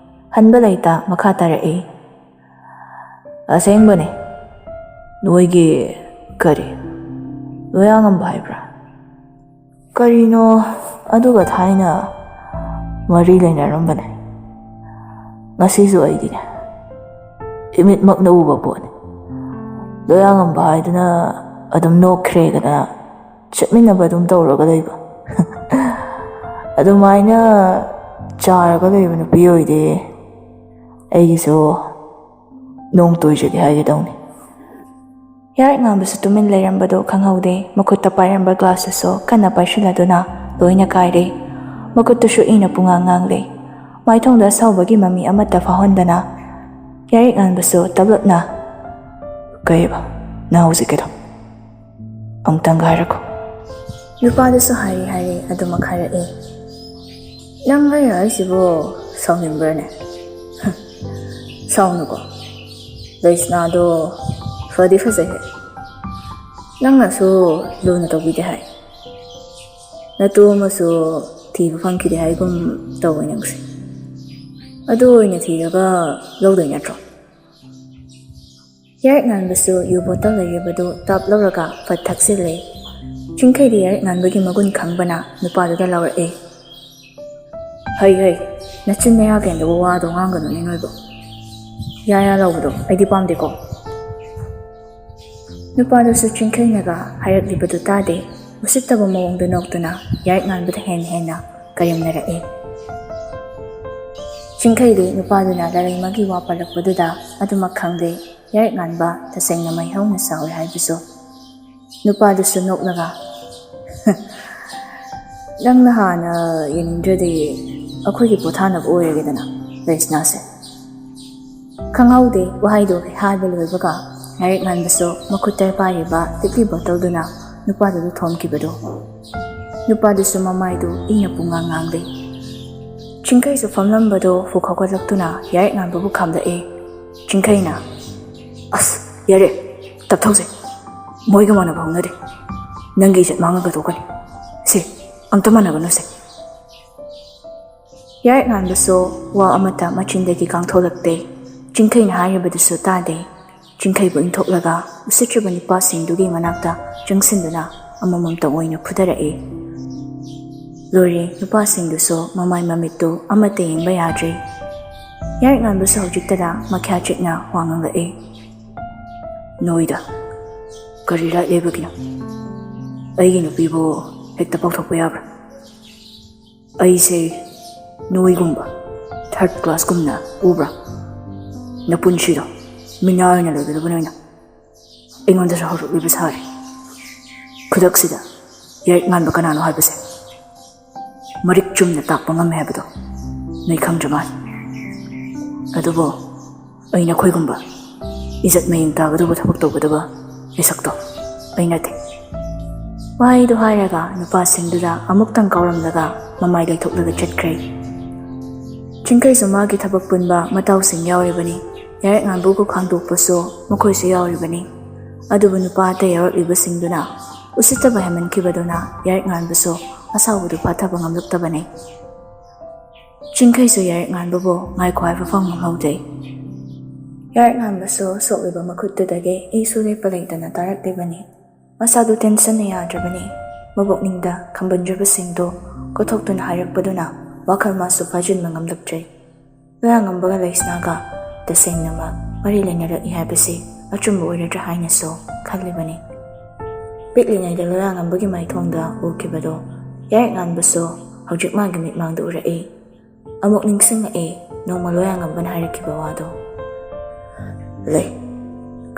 ꯍꯟꯕ ꯂꯩꯇ ꯃꯈꯥ ꯇꯥꯔꯛꯏ, "ꯑꯁꯦꯡꯕꯅꯦ, ꯅꯣꯏꯒꯤ ꯀꯔꯤ, ꯂꯣꯌꯥꯉꯝꯕ ꯍꯥꯏꯕ꯭ꯔꯥ? ꯀꯔꯤꯅꯣ ꯑꯗꯨꯒ ꯊꯥꯏꯅ ꯃꯔꯤ ꯂꯩꯅꯔꯝꯕꯅꯦ꯫ ꯉꯁꯤꯁꯨ ꯑꯩꯗꯤꯅꯦ, ꯏꯃꯤꯠꯃꯛꯅ ꯎꯕ ꯄꯣꯠꯅꯤ꯫ ꯂꯣꯌꯥꯉꯝꯕ ꯍꯥꯏꯗꯨꯅ ꯑꯗꯨꯝ ꯅꯣꯛꯈ꯭ꯔꯦꯗꯅ ꯆꯠꯃꯤꯟꯅꯕ ꯑꯗꯨꯝ ꯇꯧꯔꯒ ꯂꯩꯕ꯫ ꯑꯗꯨꯃꯥꯏꯅ ꯆꯥꯔꯒ ꯂꯩꯕ ꯅꯨꯄꯤ ꯑꯣꯏꯗꯤ ꯑꯩꯒꯤꯁꯨ ꯅꯣꯡ ꯇꯣꯏꯖꯒꯦ ꯍꯥꯏꯒꯦ ꯇꯧꯅꯤ꯫" ꯌꯥꯔꯤꯛ ꯉꯥꯟꯕꯁꯨ ꯇꯨꯃꯤꯟ ꯂꯩꯔꯝꯕꯗꯨ ꯈꯪꯍꯧꯗꯦ꯫ ꯃꯈꯨꯠꯇ ꯄꯥꯏꯔꯝꯕ ꯒ꯭ꯂꯥꯁꯇꯨꯁꯨ ꯀꯟꯅ ꯄꯥꯏꯁꯤꯜꯂꯗꯨꯅ ꯂꯣꯏꯅ ꯀꯥꯏꯔꯦ꯫ ꯃꯈꯨꯠꯇꯨꯁꯨ ꯏꯅ ꯄꯨꯡꯉꯥꯡ ꯉꯥꯡꯂꯦ꯫ ꯃꯥꯏꯊꯣꯡꯗ ꯑꯁꯥꯎꯕꯒꯤ ꯃꯃꯤ ꯑꯃꯠꯇ ꯐꯥꯎꯍꯟꯗꯅ ꯌꯥꯔꯤꯛ ꯉꯥꯟꯕꯁꯨ ꯇꯞꯂꯞꯅ, "ꯀꯩꯕ ꯅꯪ ꯍꯧꯖꯤꯛꯀꯤꯗꯣ? ꯑꯃꯨꯛꯇꯪꯒ ꯍꯥꯏꯔꯛꯈꯣ꯫" ꯅꯨꯄꯥꯗꯨꯁꯨ ꯍꯥꯏꯔꯤ ꯍꯥꯏꯔꯤ ꯑꯗꯨꯃꯛ ꯍꯥꯏꯔꯛꯏ꯫ "ꯅꯪ ꯑꯩꯅ ꯍꯥꯏꯁꯤꯕꯨ ꯁꯥꯎꯅꯤꯡꯕ꯭ꯔꯅꯦ?" "ꯁꯥꯎꯅꯨꯀꯣ, ꯂꯩꯁꯅꯥꯗꯣ ꯐꯗꯤ ꯐꯖꯩꯍꯦ꯫ ꯅꯪꯅꯁꯨ ꯂꯨꯅ ꯇꯧꯕꯤꯗꯦ ꯍꯥꯏ꯫ ꯅꯇꯨ ꯑꯃꯁꯨ ꯊꯤꯕ ꯐꯪꯈꯤꯗꯦ ꯍꯥꯏꯒꯨꯝ ꯇꯧꯋꯦ ꯅꯪꯁꯦ꯫ ꯑꯗꯨ ꯑꯣꯏꯅ ꯊꯤꯔꯒ ꯂꯧꯗꯣꯏ ꯅꯠꯇ꯭ꯔꯣ?" ꯌꯥꯏꯔꯤꯛ ꯉꯥꯟꯕꯁꯨ ꯌꯨ ꯕꯣꯇꯜ ꯂꯩꯔꯤꯕꯗꯨ ꯇꯞ ꯂꯧꯔꯒ ꯐꯠ ꯊꯛꯆꯤꯜꯂꯦ꯫ ꯆꯤꯡꯈꯩꯗꯤ ꯌꯥꯏꯔꯤꯛ ꯉꯥꯟꯕꯒꯤ ꯃꯒꯨꯟ ꯈꯪꯕꯅ ꯅꯨꯄꯥꯗꯨꯗ ꯂꯥꯎꯔꯛꯑꯦ꯫ "ꯍꯩ ꯍꯩ, ꯅꯆꯤꯟ ꯅꯌꯥ ꯀꯦꯟꯗꯕ ꯋꯥꯗꯣ ꯉꯥꯡꯒꯅꯨꯅꯦ ꯅꯣꯏꯕꯣ꯫ ꯌꯥ ꯌꯥ ꯂꯥꯎꯕꯗꯣ ꯑꯩꯗꯤ ꯄꯥꯝꯗꯦꯀꯣ꯫" ꯅꯨꯄꯥꯗꯨꯁꯨ ꯆꯤꯡꯈꯩꯅꯒ ꯍꯥꯏꯔꯛꯂꯤꯕꯗꯨ ꯇꯥꯗꯦ꯫ ꯎꯁꯤꯠꯇꯕ ꯃꯑꯣꯡꯗ ꯅꯣꯛꯇꯨꯅ ꯌꯥꯏꯔꯤꯛ ꯉꯥꯟꯕꯗ ꯍꯦꯟꯅ ꯍꯦꯟꯅ ꯀꯔꯦꯝꯅꯔꯛꯏ꯫ ꯆꯤꯡꯈꯩꯗꯤ ꯅꯨꯄꯥꯗꯨꯅ ꯂꯥꯂꯩꯃꯒꯤ ꯋꯥ ꯄꯜꯂꯛꯄꯗꯨꯗ ꯑꯗꯨꯃꯛ ꯈꯪꯂꯦ꯫ ꯌꯥꯏꯔꯤꯛ ꯉꯥꯟꯕ ꯇꯁꯦꯡꯅ ꯃꯩ ꯍꯧꯅ ꯁꯥꯎꯏ ꯍꯥꯏꯕꯁꯨ꯫ ꯅꯨꯄꯥꯗꯨꯁꯨ ꯅꯣꯛꯂꯒ, "ꯅꯪꯅ ꯍꯥꯟꯅ ꯌꯦꯡꯅꯤꯡꯗ꯭ꯔꯗꯤ ꯑꯩꯈꯣꯏꯒꯤ ꯄꯣꯊꯥꯅꯕ ꯑꯣꯏꯔꯒꯦꯗꯅ, ꯂꯩꯁꯅꯥꯁꯦ꯫" ꯈꯪꯍꯧꯗꯦ ꯋꯥꯍꯩꯗꯣ ꯍꯥꯏꯕ ꯂꯣꯏꯕꯒ ꯌꯥꯏꯔꯤꯛ ꯉꯥꯟꯕꯁꯨ ꯃꯈꯨꯠꯇ ꯄꯥꯏꯔꯤꯕ ꯂꯤꯛꯂꯤ ꯕꯣꯇꯜꯗꯨꯅ ꯅꯨꯄꯥꯗꯨꯗ ꯊꯣꯝꯈꯤꯕꯗꯣ꯫ ꯅꯨꯄꯥꯗꯨꯁꯨ ꯃꯃꯥꯏꯗꯨ ꯏꯪꯅ ꯄꯨꯡꯉꯥꯡ ꯉꯥꯡꯂꯦ꯫ ꯆꯤꯡꯈꯩꯁꯨ ꯐꯝꯂꯝꯕꯗꯣ ꯍꯨꯛ ꯍꯧꯒꯠꯂꯛꯇꯨꯅ ꯌꯥꯏꯔꯤꯛ ꯉꯥꯟꯕꯕꯨ ꯈꯥꯝꯂꯛꯑꯦ꯫ ꯆꯤꯡꯈꯩꯅ, "ꯑꯁ, ꯌꯥꯔꯦ, ꯇꯞꯊꯧꯁꯦ꯫ ꯃꯣꯏꯒ ꯃꯥꯟꯅꯕ ꯍꯧꯅꯗꯦ꯫ ꯅꯪꯒꯤ ꯏꯖꯠ ꯃꯥꯡꯉꯒ ꯇꯣꯛꯀꯅꯤ꯫ ꯁꯦ, ꯑꯝꯇ ꯃꯥꯟꯅꯒꯅꯨꯁꯦ꯫" ꯌꯥꯏꯔꯤꯛ ꯉꯥꯟꯕꯁꯨ ꯋꯥ ꯑꯃꯠꯇ ꯃꯆꯤꯟꯗꯒꯤ ꯀꯥꯡꯊꯣꯛꯂꯛꯇꯦ꯫ ꯆꯤꯡꯈꯩꯅ ꯍꯥꯏꯔꯤꯕꯗꯨꯁꯨ ꯇꯥꯗꯦ꯫ ꯆꯤꯡꯈꯩꯕꯨ ꯏꯟꯊꯣꯛꯂꯒ ꯎꯁꯤꯠꯇ꯭ꯔꯕ ꯅꯨꯄꯥꯁꯤꯡꯗꯨꯒꯤ ꯃꯅꯥꯛꯇ ꯆꯪꯁꯤꯟꯗꯨꯅ ꯑꯃꯃꯝꯇ ꯑꯣꯏꯅ ꯐꯨꯊꯔꯛꯏ꯫ ꯂꯣꯏꯔꯦ, ꯅꯨꯄꯥꯁꯤꯡꯗꯨꯁꯨ ꯃꯃꯥꯏ ꯃꯃꯤꯠꯇꯨ ꯑꯃꯠꯇ ꯌꯦꯡꯕ ꯌꯥꯗ꯭ꯔꯦ꯫ ꯌꯥꯏꯔꯤꯛ ꯉꯥꯟꯕꯁꯨ ꯍꯧꯖꯤꯛꯇꯗ ꯃꯈ꯭ꯌꯥ ꯆꯤꯛꯅ ꯋꯥ ꯉꯥꯡꯂꯛꯏ꯫ "ꯅꯣꯏꯗ ꯀꯔꯤ ꯔꯥꯏꯠ ꯂꯩꯕꯒꯤꯅꯣ? ꯑꯩꯒꯤ ꯅꯨꯄꯤꯕꯨ ꯍꯦꯛꯇ ꯄꯥꯎꯊꯣꯛꯄ ꯌꯥꯕ꯭ꯔꯥ? ꯑꯩꯁꯦ ꯅꯣꯏꯒꯨꯝꯕ ꯊꯥꯔꯠ ꯀ꯭ꯂꯥꯁꯀꯨꯝꯅ ꯎꯕ꯭ꯔꯥ? ꯅꯄꯨꯟꯁꯤꯗꯣ ꯃꯤꯅꯥꯏ ꯑꯣꯏꯅ ꯂꯩꯒꯗꯕ ꯅꯣꯏꯅ ꯑꯩꯉꯣꯟꯗꯁꯨ ꯍꯧꯔꯛꯂꯤꯕ ꯁꯥꯔꯦ꯫ ꯈꯨꯗꯛꯁꯤꯗ ꯌꯥꯏꯔꯤꯛ ꯉꯥꯟꯕ ꯀꯅꯥꯅꯣ ꯍꯥꯏꯕꯁꯦ ꯃꯔꯤꯛ ꯆꯨꯝꯅ ꯇꯥꯛꯄ ꯉꯝꯃꯦ ꯍꯥꯏꯕꯗꯣ ꯅꯣꯏ ꯈꯪꯗ꯭ꯔ ꯃꯥꯜꯂꯦ꯫ ꯑꯗꯨꯕꯨ ꯑꯩ ꯅꯈꯣꯏꯒꯨꯝꯕ ꯏꯖꯠ ꯃꯌꯦꯡ ꯇꯥꯒꯗꯕ ꯊꯕꯛ ꯇꯧꯒꯗꯕ ꯃꯤꯁꯛꯇꯣ ꯑꯩ ꯅꯠꯇꯦ꯫ ꯋꯥꯍꯩꯗꯨ ꯍꯥꯏꯔꯒ ꯅꯨꯄꯥꯁꯤꯡꯗꯨꯗ ꯑꯃꯨꯛꯇꯪ ꯀꯥꯎꯔꯝꯂꯒ ꯃꯃꯥꯏ ꯂꯩꯊꯣꯛꯂꯒ ꯆꯠꯈ꯭ꯔꯦ꯫ ꯆꯤꯡꯈꯩꯁꯨ ꯃꯥꯒꯤ ꯊꯕꯛ ꯄꯨꯟꯕ ꯃꯇꯥꯎꯁꯤꯡ ꯌꯥꯎꯔꯤꯕꯅꯤ꯫ ꯌꯥꯔꯛꯉꯥꯟꯕꯨ ꯈꯥꯡꯗꯣꯛꯄꯁꯨ ꯃꯈꯣꯏꯁꯨ ꯌꯥꯎꯔꯤꯕꯅꯤ꯫ ꯑꯗꯨꯕꯨ ꯅꯨꯄꯥ ꯑꯇꯩ ꯌꯥꯎꯔꯛꯂꯤꯕꯁꯤꯡꯗꯨꯅ ꯎꯁꯤꯠꯇꯕ ꯍꯦꯟꯃꯟꯈꯤꯕꯗꯨꯅ ꯌꯥꯔꯛꯉꯥꯟꯕꯁꯨ ꯑꯁꯥꯎꯕꯗꯨ ꯐꯥꯊꯕ ꯉꯝꯂꯛꯇꯕꯅꯤ꯫ ꯆꯤꯡꯈꯩꯁꯨ ꯌꯥꯔꯛꯉꯥꯟꯕꯕꯨ ꯉꯥꯏꯈꯣ ꯍꯥꯏꯕ ꯐꯥꯎ ꯉꯝꯍꯧꯗꯦ꯫ ꯌꯥꯔꯛꯉꯥꯟꯕꯁꯨ ꯁꯣꯛꯂꯤꯕ ꯃꯈꯨꯠꯇꯨꯗꯒꯤ ꯏꯁꯨ ꯂꯦꯞꯄ ꯂꯩꯇꯅ ꯇꯥꯔꯛꯂꯤꯕꯅꯤ꯫ ꯃꯁꯥꯗꯨ ꯇꯦꯟꯁꯟꯅ ꯌꯥꯗ꯭ꯔꯕꯅꯤ꯫ ꯃꯕꯨꯛꯅꯤꯡꯗ ꯈꯝꯕꯟꯖꯕꯁꯤꯡꯗꯨ ꯀꯣꯊꯣꯛꯇꯨꯅ ꯍꯥꯏꯔꯛꯄꯗꯨꯅ ꯋꯥꯈꯜ ꯃꯥꯁꯨ ꯐꯥꯖꯤꯟꯕ ꯉꯝꯂꯛꯇ꯭ꯔꯦ꯫ ꯂꯣꯌꯥꯉꯝꯕꯒ ꯂꯩꯁꯅꯥꯒ ꯇꯁꯦꯡꯅꯃꯛ ꯃꯔꯤ ꯂꯩꯅꯔꯛꯏ ꯍꯥꯏꯕꯁꯤ ꯑꯆꯨꯝꯕ ꯑꯣꯏꯔꯗ꯭ꯔꯥ ꯍꯥꯏꯅꯁꯨ ꯈꯜꯂꯤꯕꯅꯤ꯫ ꯄꯤꯛꯂꯤꯉꯩꯗ ꯂꯣꯌꯥꯉꯝꯕꯒꯤ ꯃꯥꯏꯊꯣꯡꯗ ꯎꯈꯤꯕꯗꯣ ꯌꯥꯔꯛꯉꯥꯟꯕꯁꯨ ꯍꯧꯖꯤꯛ ꯃꯥꯒꯤ ꯃꯤꯠꯃꯥꯡꯗ ꯎꯔꯛꯏ꯫ ꯑꯃꯨꯛ ꯅꯤꯡꯁꯤꯡꯂꯛꯏ ꯅꯣꯡꯃ ꯂꯣꯌꯥꯉꯝꯕꯅ ꯍꯥꯏꯔꯛꯈꯤꯕ ꯋꯥꯗꯣ꯫ ꯂꯩ,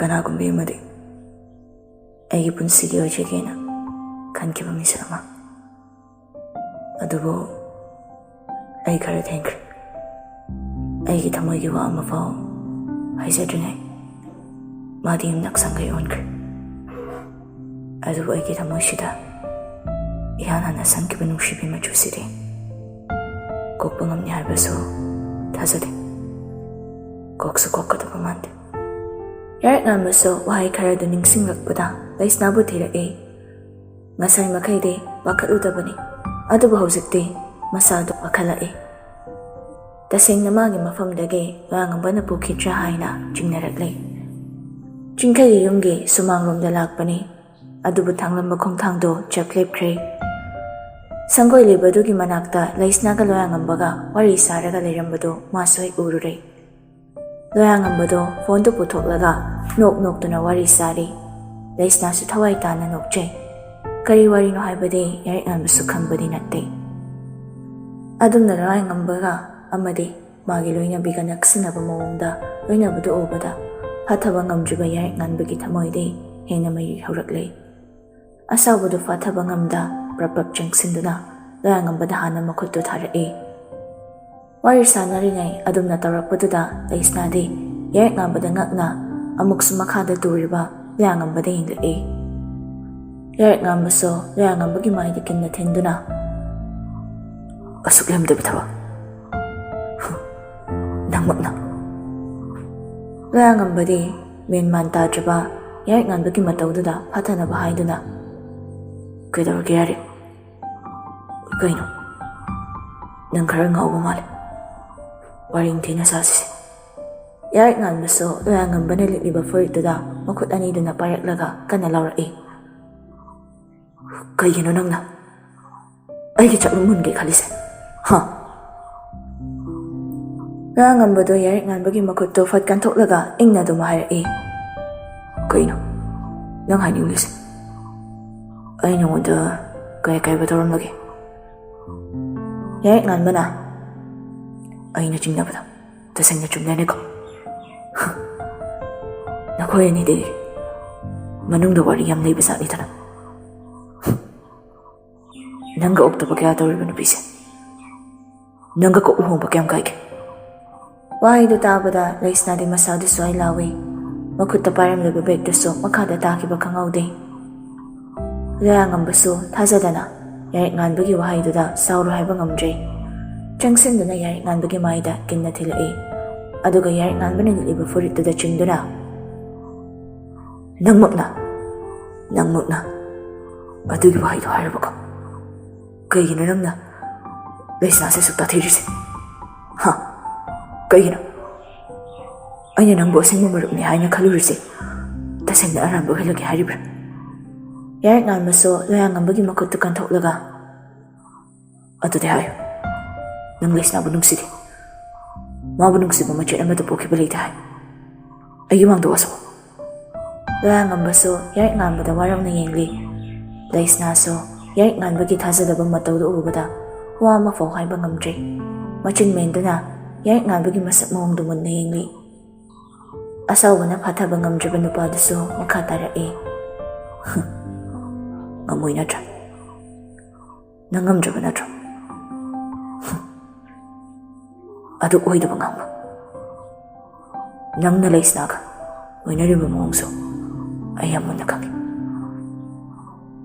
ꯀꯅꯥꯒꯨꯝꯕꯤ ꯑꯃꯗꯤ ꯑꯩꯒꯤ ꯄꯨꯟꯁꯤꯒꯤ ꯑꯣꯏꯖꯒꯦꯅ ꯈꯟꯈꯤꯕ ꯃꯤꯁꯛ ꯑꯃ꯫ ꯑꯗꯨꯕꯨ ꯑꯩ ꯈꯔ ꯊꯦꯡꯈ꯭ꯔꯦ꯫ ꯑꯩꯒꯤ ꯊꯃꯣꯏꯒꯤ ꯋꯥ ꯑꯃꯐꯥꯎ ꯍꯥꯏꯖꯗ꯭ꯔꯤꯉꯩ ꯃꯥꯗꯤ ꯌꯨꯝꯅꯥꯛ ꯁꯪꯒꯩ ꯑꯣꯟꯈ꯭ꯔꯦ꯫ ꯑꯗꯨꯕꯨ ꯑꯩꯒꯤ ꯊꯃꯣꯏꯁꯤꯗ ꯏꯍꯥꯟ ꯍꯥꯟꯅ ꯁꯪꯈꯤꯕ ꯅꯨꯡꯁꯤꯕꯤ ꯃꯆꯨꯁꯤꯗꯤ ꯀꯣꯛꯄ ꯉꯝꯅꯤ ꯍꯥꯏꯕꯁꯨ ꯊꯥꯖꯗꯦ꯫ ꯀꯣꯛꯁꯨ ꯀꯣꯛꯀꯗꯕ ꯃꯥꯟꯗꯦ꯫ ꯌꯥꯔꯛꯉꯥꯟꯕꯁꯨ ꯋꯥꯍꯩ ꯈꯔꯗꯨ ꯅꯤꯡꯁꯤꯡꯂꯛꯄꯗ ꯂꯩꯁꯅꯥꯕꯨ ꯊꯤꯔꯛꯏ꯫ ꯉꯁꯥꯏ ꯃꯈꯩꯗꯤ ꯋꯥꯈꯠꯂꯨꯗꯕꯅꯤ, ꯑꯗꯨꯕꯨ ꯍꯧꯖꯤꯛꯇꯤ ꯃꯁꯥꯗꯨ ꯋꯥꯈꯠꯂꯛꯏ꯫ ꯇꯁꯦꯡꯅ ꯃꯥꯒꯤ ꯃꯐꯝꯗꯒꯤ ꯂꯣꯌꯥꯉꯝꯕꯅ ꯄꯨꯈꯤꯗ꯭ꯔꯥ ꯍꯥꯏꯅ ꯆꯤꯡꯅꯔꯛꯂꯤ꯫ ꯆꯤꯡꯈꯩꯒꯤ ꯌꯨꯝꯒꯤ ꯁꯨꯃꯥꯡꯂꯣꯝꯗ ꯂꯥꯛꯄꯅꯤ, ꯑꯗꯨꯕꯨ ꯊꯥꯡꯂꯝꯕ ꯈꯣꯡꯊꯥꯡꯗꯣ ꯆꯞ ꯂꯦꯞꯈ꯭ꯔꯦ꯫ ꯁꯪꯒꯣꯏ ꯂꯩꯕꯗꯨꯒꯤ ꯃꯅꯥꯛꯇ ꯂꯩꯁꯅꯥꯒ ꯂꯣꯌꯥꯉꯝꯕꯒ ꯋꯥꯔꯤ ꯁꯥꯔꯒ ꯂꯩꯔꯝꯕꯗꯨ ꯃꯥꯁꯨ ꯍꯦꯛ ꯎꯔꯨꯔꯦ꯫ ꯂꯣꯌꯥꯉꯝꯕꯗꯣ ꯐꯣꯟꯗꯨ ꯄꯨꯊꯣꯛꯂꯒ ꯅꯣꯛ ꯅꯣꯛꯇꯨꯅ ꯋꯥꯔꯤ ꯁꯥꯔꯤ꯫ ꯂꯩꯁꯅꯥꯁꯨ ꯊꯋꯥꯏ ꯇꯥꯅ ꯅꯣꯛꯆꯩ꯫ ꯀꯔꯤ ꯋꯥꯔꯤꯅꯣ ꯍꯥꯏꯕꯗꯤ ꯌꯥꯔꯛꯉꯥꯟꯕꯁꯨ ꯈꯪꯕꯗꯤ ꯅꯠꯇꯦ꯫ ꯑꯗꯨꯝꯅ ꯂꯣꯌꯥꯉꯝꯕꯒ ꯑꯃꯗꯤ ꯃꯥꯒꯤ ꯂꯣꯏꯅꯕꯤꯒ ꯅꯛꯁꯤꯟꯅꯕ ꯃꯑꯣꯡꯗ ꯂꯣꯏꯅꯕꯗꯨ ꯎꯕꯗ ꯐꯥꯊꯕ ꯉꯝꯗ꯭ꯔꯤꯕ ꯌꯥꯔꯛꯉꯥꯟꯕꯒꯤ ꯊꯃꯣꯏꯗꯤ ꯍꯦꯟꯅ ꯃꯩ ꯍꯧꯔꯛꯂꯦ꯫ ꯑꯁꯥꯎꯕꯗꯨ ꯐꯥꯊꯕ ꯉꯝꯗ ꯄ꯭ꯔꯞ ꯄ꯭ꯔꯞ ꯆꯪꯁꯤꯟꯗꯨꯅ ꯂꯣꯌꯥꯉꯝꯕꯗ ꯍꯥꯟꯅ ꯃꯈꯨꯠꯇꯨ ꯊꯥꯔꯛꯏ꯫ ꯋꯥꯔꯤ ꯁꯥꯟꯅꯔꯤꯉꯩ ꯑꯗꯨꯝꯅ ꯇꯧꯔꯛꯄꯗꯨꯗ ꯂꯩꯁꯅꯥꯗꯤ ꯌꯥꯔꯛꯉꯥꯟꯕꯗ ꯉꯛꯅ ꯑꯃꯨꯛꯁꯨ ꯃꯈꯥꯗ ꯇꯨꯔꯤꯕ ꯂꯣꯌꯥꯉꯝꯕꯗ ꯌꯦꯡꯂꯛꯏ꯫ ꯌꯥꯏꯔꯛꯉꯥꯟꯕꯁꯨ ꯂꯣꯌꯥꯉꯝꯕꯒꯤ ꯃꯥꯏꯗ ꯀꯤꯟꯅ ꯊꯤꯟꯗꯨꯅ, "ꯑꯁꯨꯛ ꯂꯦꯝꯗꯕ ꯊꯕꯛ꯫ ꯍꯨꯝ, ꯅꯪꯃꯛꯅ?" ꯂꯣꯌꯥꯉꯝꯕꯗꯤ ꯃꯦꯟ ꯃꯥꯟ ꯇꯥꯗ꯭ꯔꯕ ꯌꯥꯏꯔꯛꯉꯥꯟꯕꯒꯤ ꯃꯇꯧꯗꯨꯗ ꯐꯥꯊꯅꯕ ꯍꯥꯏꯗꯨꯅ, "ꯀꯩꯗꯧꯔꯒꯦ ꯌꯥꯔꯦ? ꯀꯩꯅꯣ? ꯅꯪ ꯈꯔ ꯉꯥꯎꯕ ꯃꯥꯜꯂꯦ꯫ ꯋꯥꯔꯤ ꯅꯤꯡꯊꯤꯅ ꯁꯥꯁꯤꯁꯦ꯫" ꯌꯥꯏꯔꯛꯉꯥꯟꯕꯁꯨ ꯂꯣꯌꯥꯉꯝꯕꯅ ꯂꯤꯠꯂꯤꯕ ꯐꯨꯔꯤꯠꯇꯨꯗ ꯃꯈꯨꯠ ꯑꯅꯤꯗꯨꯅ ꯄꯥꯏꯔꯛꯂꯒ ꯀꯟꯅ ꯂꯥꯎꯔꯛꯏ, "ꯀꯩꯒꯤꯅꯣ ꯅꯪꯅ ꯑꯩꯒꯤ ꯆꯠꯂꯨ ꯃꯨꯟꯒꯦ ꯈꯜꯂꯤꯁꯦ? ꯍꯥ?" ꯂꯣꯌꯥꯉꯝꯕꯗꯣ ꯌꯥꯏꯔꯛꯉꯥꯟꯕꯒꯤ ꯃꯈꯨꯠꯇꯣ ꯐꯠ ꯀꯟꯊꯣꯛꯂꯒ ꯏꯪꯅ ꯑꯗꯨꯝ ꯍꯥꯏꯔꯛꯏ, "ꯀꯩꯅꯣ ꯅꯪ ꯍꯥꯏꯅꯤꯡꯂꯤꯁꯦ? ꯑꯩ ꯅꯉꯣꯟꯗ ꯀꯩ ꯑꯀꯥꯏꯕ ꯇꯧꯔꯝꯂꯒꯦ?" ꯌꯥꯏꯔꯛꯉꯥꯟꯕꯅ, "ꯑꯩꯅ ꯆꯤꯡꯅꯕꯗ ꯇꯁꯦꯡꯅ ꯆꯨꯝꯂꯦꯅꯦꯀꯣ꯫ ꯅꯈꯣꯏ ꯑꯅꯤꯗꯤ ꯃꯅꯨꯡꯗ ꯋꯥꯔꯤ ꯌꯥꯝ ꯂꯩꯕ ꯖꯥꯠꯅꯤꯗꯅ꯫ ꯅꯪꯒ ꯑꯣꯛꯇꯕ ꯀꯌꯥ ꯇꯧꯔꯤꯕ ꯅꯨꯄꯤꯁꯦ, ꯅꯪꯒ ꯀꯣꯛ ꯂꯨꯍꯣꯡꯕ ꯀꯌꯥꯝ ꯀꯥꯏꯒꯦ?" ꯋꯥꯍꯩꯗꯨ ꯇꯥꯕꯗ ꯂꯩꯁꯅꯥꯗꯤ ꯃꯁꯥꯗꯨ ꯁ꯭ꯋꯥꯏ ꯂꯥꯎꯏ꯫ ꯃꯈꯨꯠꯇ ꯄꯥꯏꯔꯝꯂꯤꯕ ꯕꯦꯒꯇꯨꯁꯨ ꯃꯈꯥꯗ ꯇꯥꯈꯤꯕ ꯈꯪꯍꯧꯗꯦ꯫ ꯂꯣꯌꯥꯉꯝꯕꯁꯨ ꯊꯥꯖꯗꯅ ꯌꯥꯏꯔꯛꯉꯥꯟꯕꯒꯤ ꯋꯥꯍꯩꯗꯨꯗ ꯁꯥꯎꯔꯣ ꯍꯥꯏꯕ ꯉꯝꯗ꯭ꯔꯦ꯫ ꯆꯪꯁꯤꯟꯗꯨꯅ ꯌꯥꯏꯔꯛꯉꯥꯟꯕꯒꯤ ꯃꯥꯏꯗ ꯀꯤꯟꯅ ꯊꯤꯜꯂꯛꯏ꯫ ꯑꯗꯨꯒ ꯌꯥꯏꯔꯛꯉꯥꯟꯕꯅ ꯂꯤꯠꯂꯤꯕ ꯐꯨꯔꯤꯠꯇꯨꯗ ꯆꯤꯡꯗꯨꯅ, "ꯅꯪꯃꯛꯅ, ꯅꯪꯃꯛꯅ ꯑꯗꯨꯒꯤ ꯋꯥꯍꯩꯗꯣ ꯍꯥꯏꯔꯕꯀꯣ? ꯀꯩꯒꯤꯅꯣ ꯅꯪꯅ ꯂꯩꯁꯅꯥꯁꯦ ꯑꯁꯨꯛ ꯇꯥꯊꯤꯔꯤꯁꯦ? ꯍꯥ? ꯀꯩꯒꯤꯅꯣ? ꯑꯩꯅ ꯅꯪꯕꯨ ꯑꯁꯦꯡꯕ ꯃꯔꯨꯞꯅꯤ ꯍꯥꯏꯅ ꯈꯜꯂꯨꯔꯤꯁꯦ ꯇꯁꯦꯡꯅ ꯑꯔꯥꯟꯕ ꯑꯣꯏꯍꯜꯂꯒꯦ ꯍꯥꯏꯔꯤꯕ꯭ꯔꯥ?" ꯌꯥꯏꯔꯛꯉꯥꯟꯕꯁꯨ ꯂꯣꯌꯥꯉꯝꯕꯒꯤ ꯃꯈꯨꯠꯇꯨ ꯀꯟꯊꯣꯛꯂꯒ, "ꯑꯗꯨꯗꯤ ꯍꯥꯏꯌꯨ, ꯅꯪ ꯂꯩꯁꯅꯥꯕꯨ ꯅꯨꯡꯁꯤꯗꯦ, ꯃꯥꯕꯨ ꯅꯨꯡꯁꯤꯕ ꯃꯆꯦꯠ ꯑꯃꯠꯇ ꯄꯣꯛꯈꯤꯕ ꯂꯩꯇꯦ ꯍꯥꯏ꯫ ꯑꯩꯒꯤ ꯃꯥꯡꯗ ꯋꯥꯁꯛꯎ꯫" ꯂꯣꯌꯥꯉꯝꯕꯁꯨ ꯌꯥꯏꯔꯛꯉꯥꯟꯕꯗ ꯋꯥꯔꯧꯅ ꯌꯦꯡꯂꯤ꯫ ꯂꯩꯁꯅꯥꯁꯨ ꯌꯥꯏꯔꯛꯉꯥꯟꯕꯒꯤ ꯊꯥꯖꯗꯕ ꯃꯇꯧꯗꯨ ꯎꯕꯗ ꯋꯥ ꯑꯃꯐꯥꯎ ꯍꯥꯏꯕ ꯉꯝꯗ꯭ꯔꯦ꯫ ꯃꯆꯤꯟ ꯃꯦꯟꯗꯨꯅ ꯌꯥꯏꯔꯛꯉꯥꯟꯕꯒꯤ ꯃꯁꯛ ꯃꯑꯣꯡꯗꯨ ꯃꯨꯟꯅ ꯌꯦꯡꯂꯤ꯫ ꯑꯁꯥꯎꯕꯅ ꯐꯥꯊꯕ ꯉꯝꯗ꯭ꯔꯕ ꯅꯨꯄꯥꯗꯨꯁꯨ ꯃꯈꯥ ꯇꯥꯔꯛꯏ, "ꯉꯝꯃꯣꯏ ꯅꯠꯇ꯭ꯔꯥ? ꯅꯪ ꯉꯝꯗ꯭ꯔꯕ ꯅꯠꯇ꯭ꯔꯣ? ꯑꯗꯨ ꯑꯣꯏꯗꯕ ꯉꯥꯡꯕ꯫ ꯅꯪꯅ ꯂꯩꯁꯅꯥꯒ ꯂꯣꯏꯅꯔꯤꯕ ꯃꯑꯣꯡꯁꯨ ꯑꯩ ꯌꯥꯝ ꯃꯨꯟꯅ ꯈꯪꯉꯤ꯫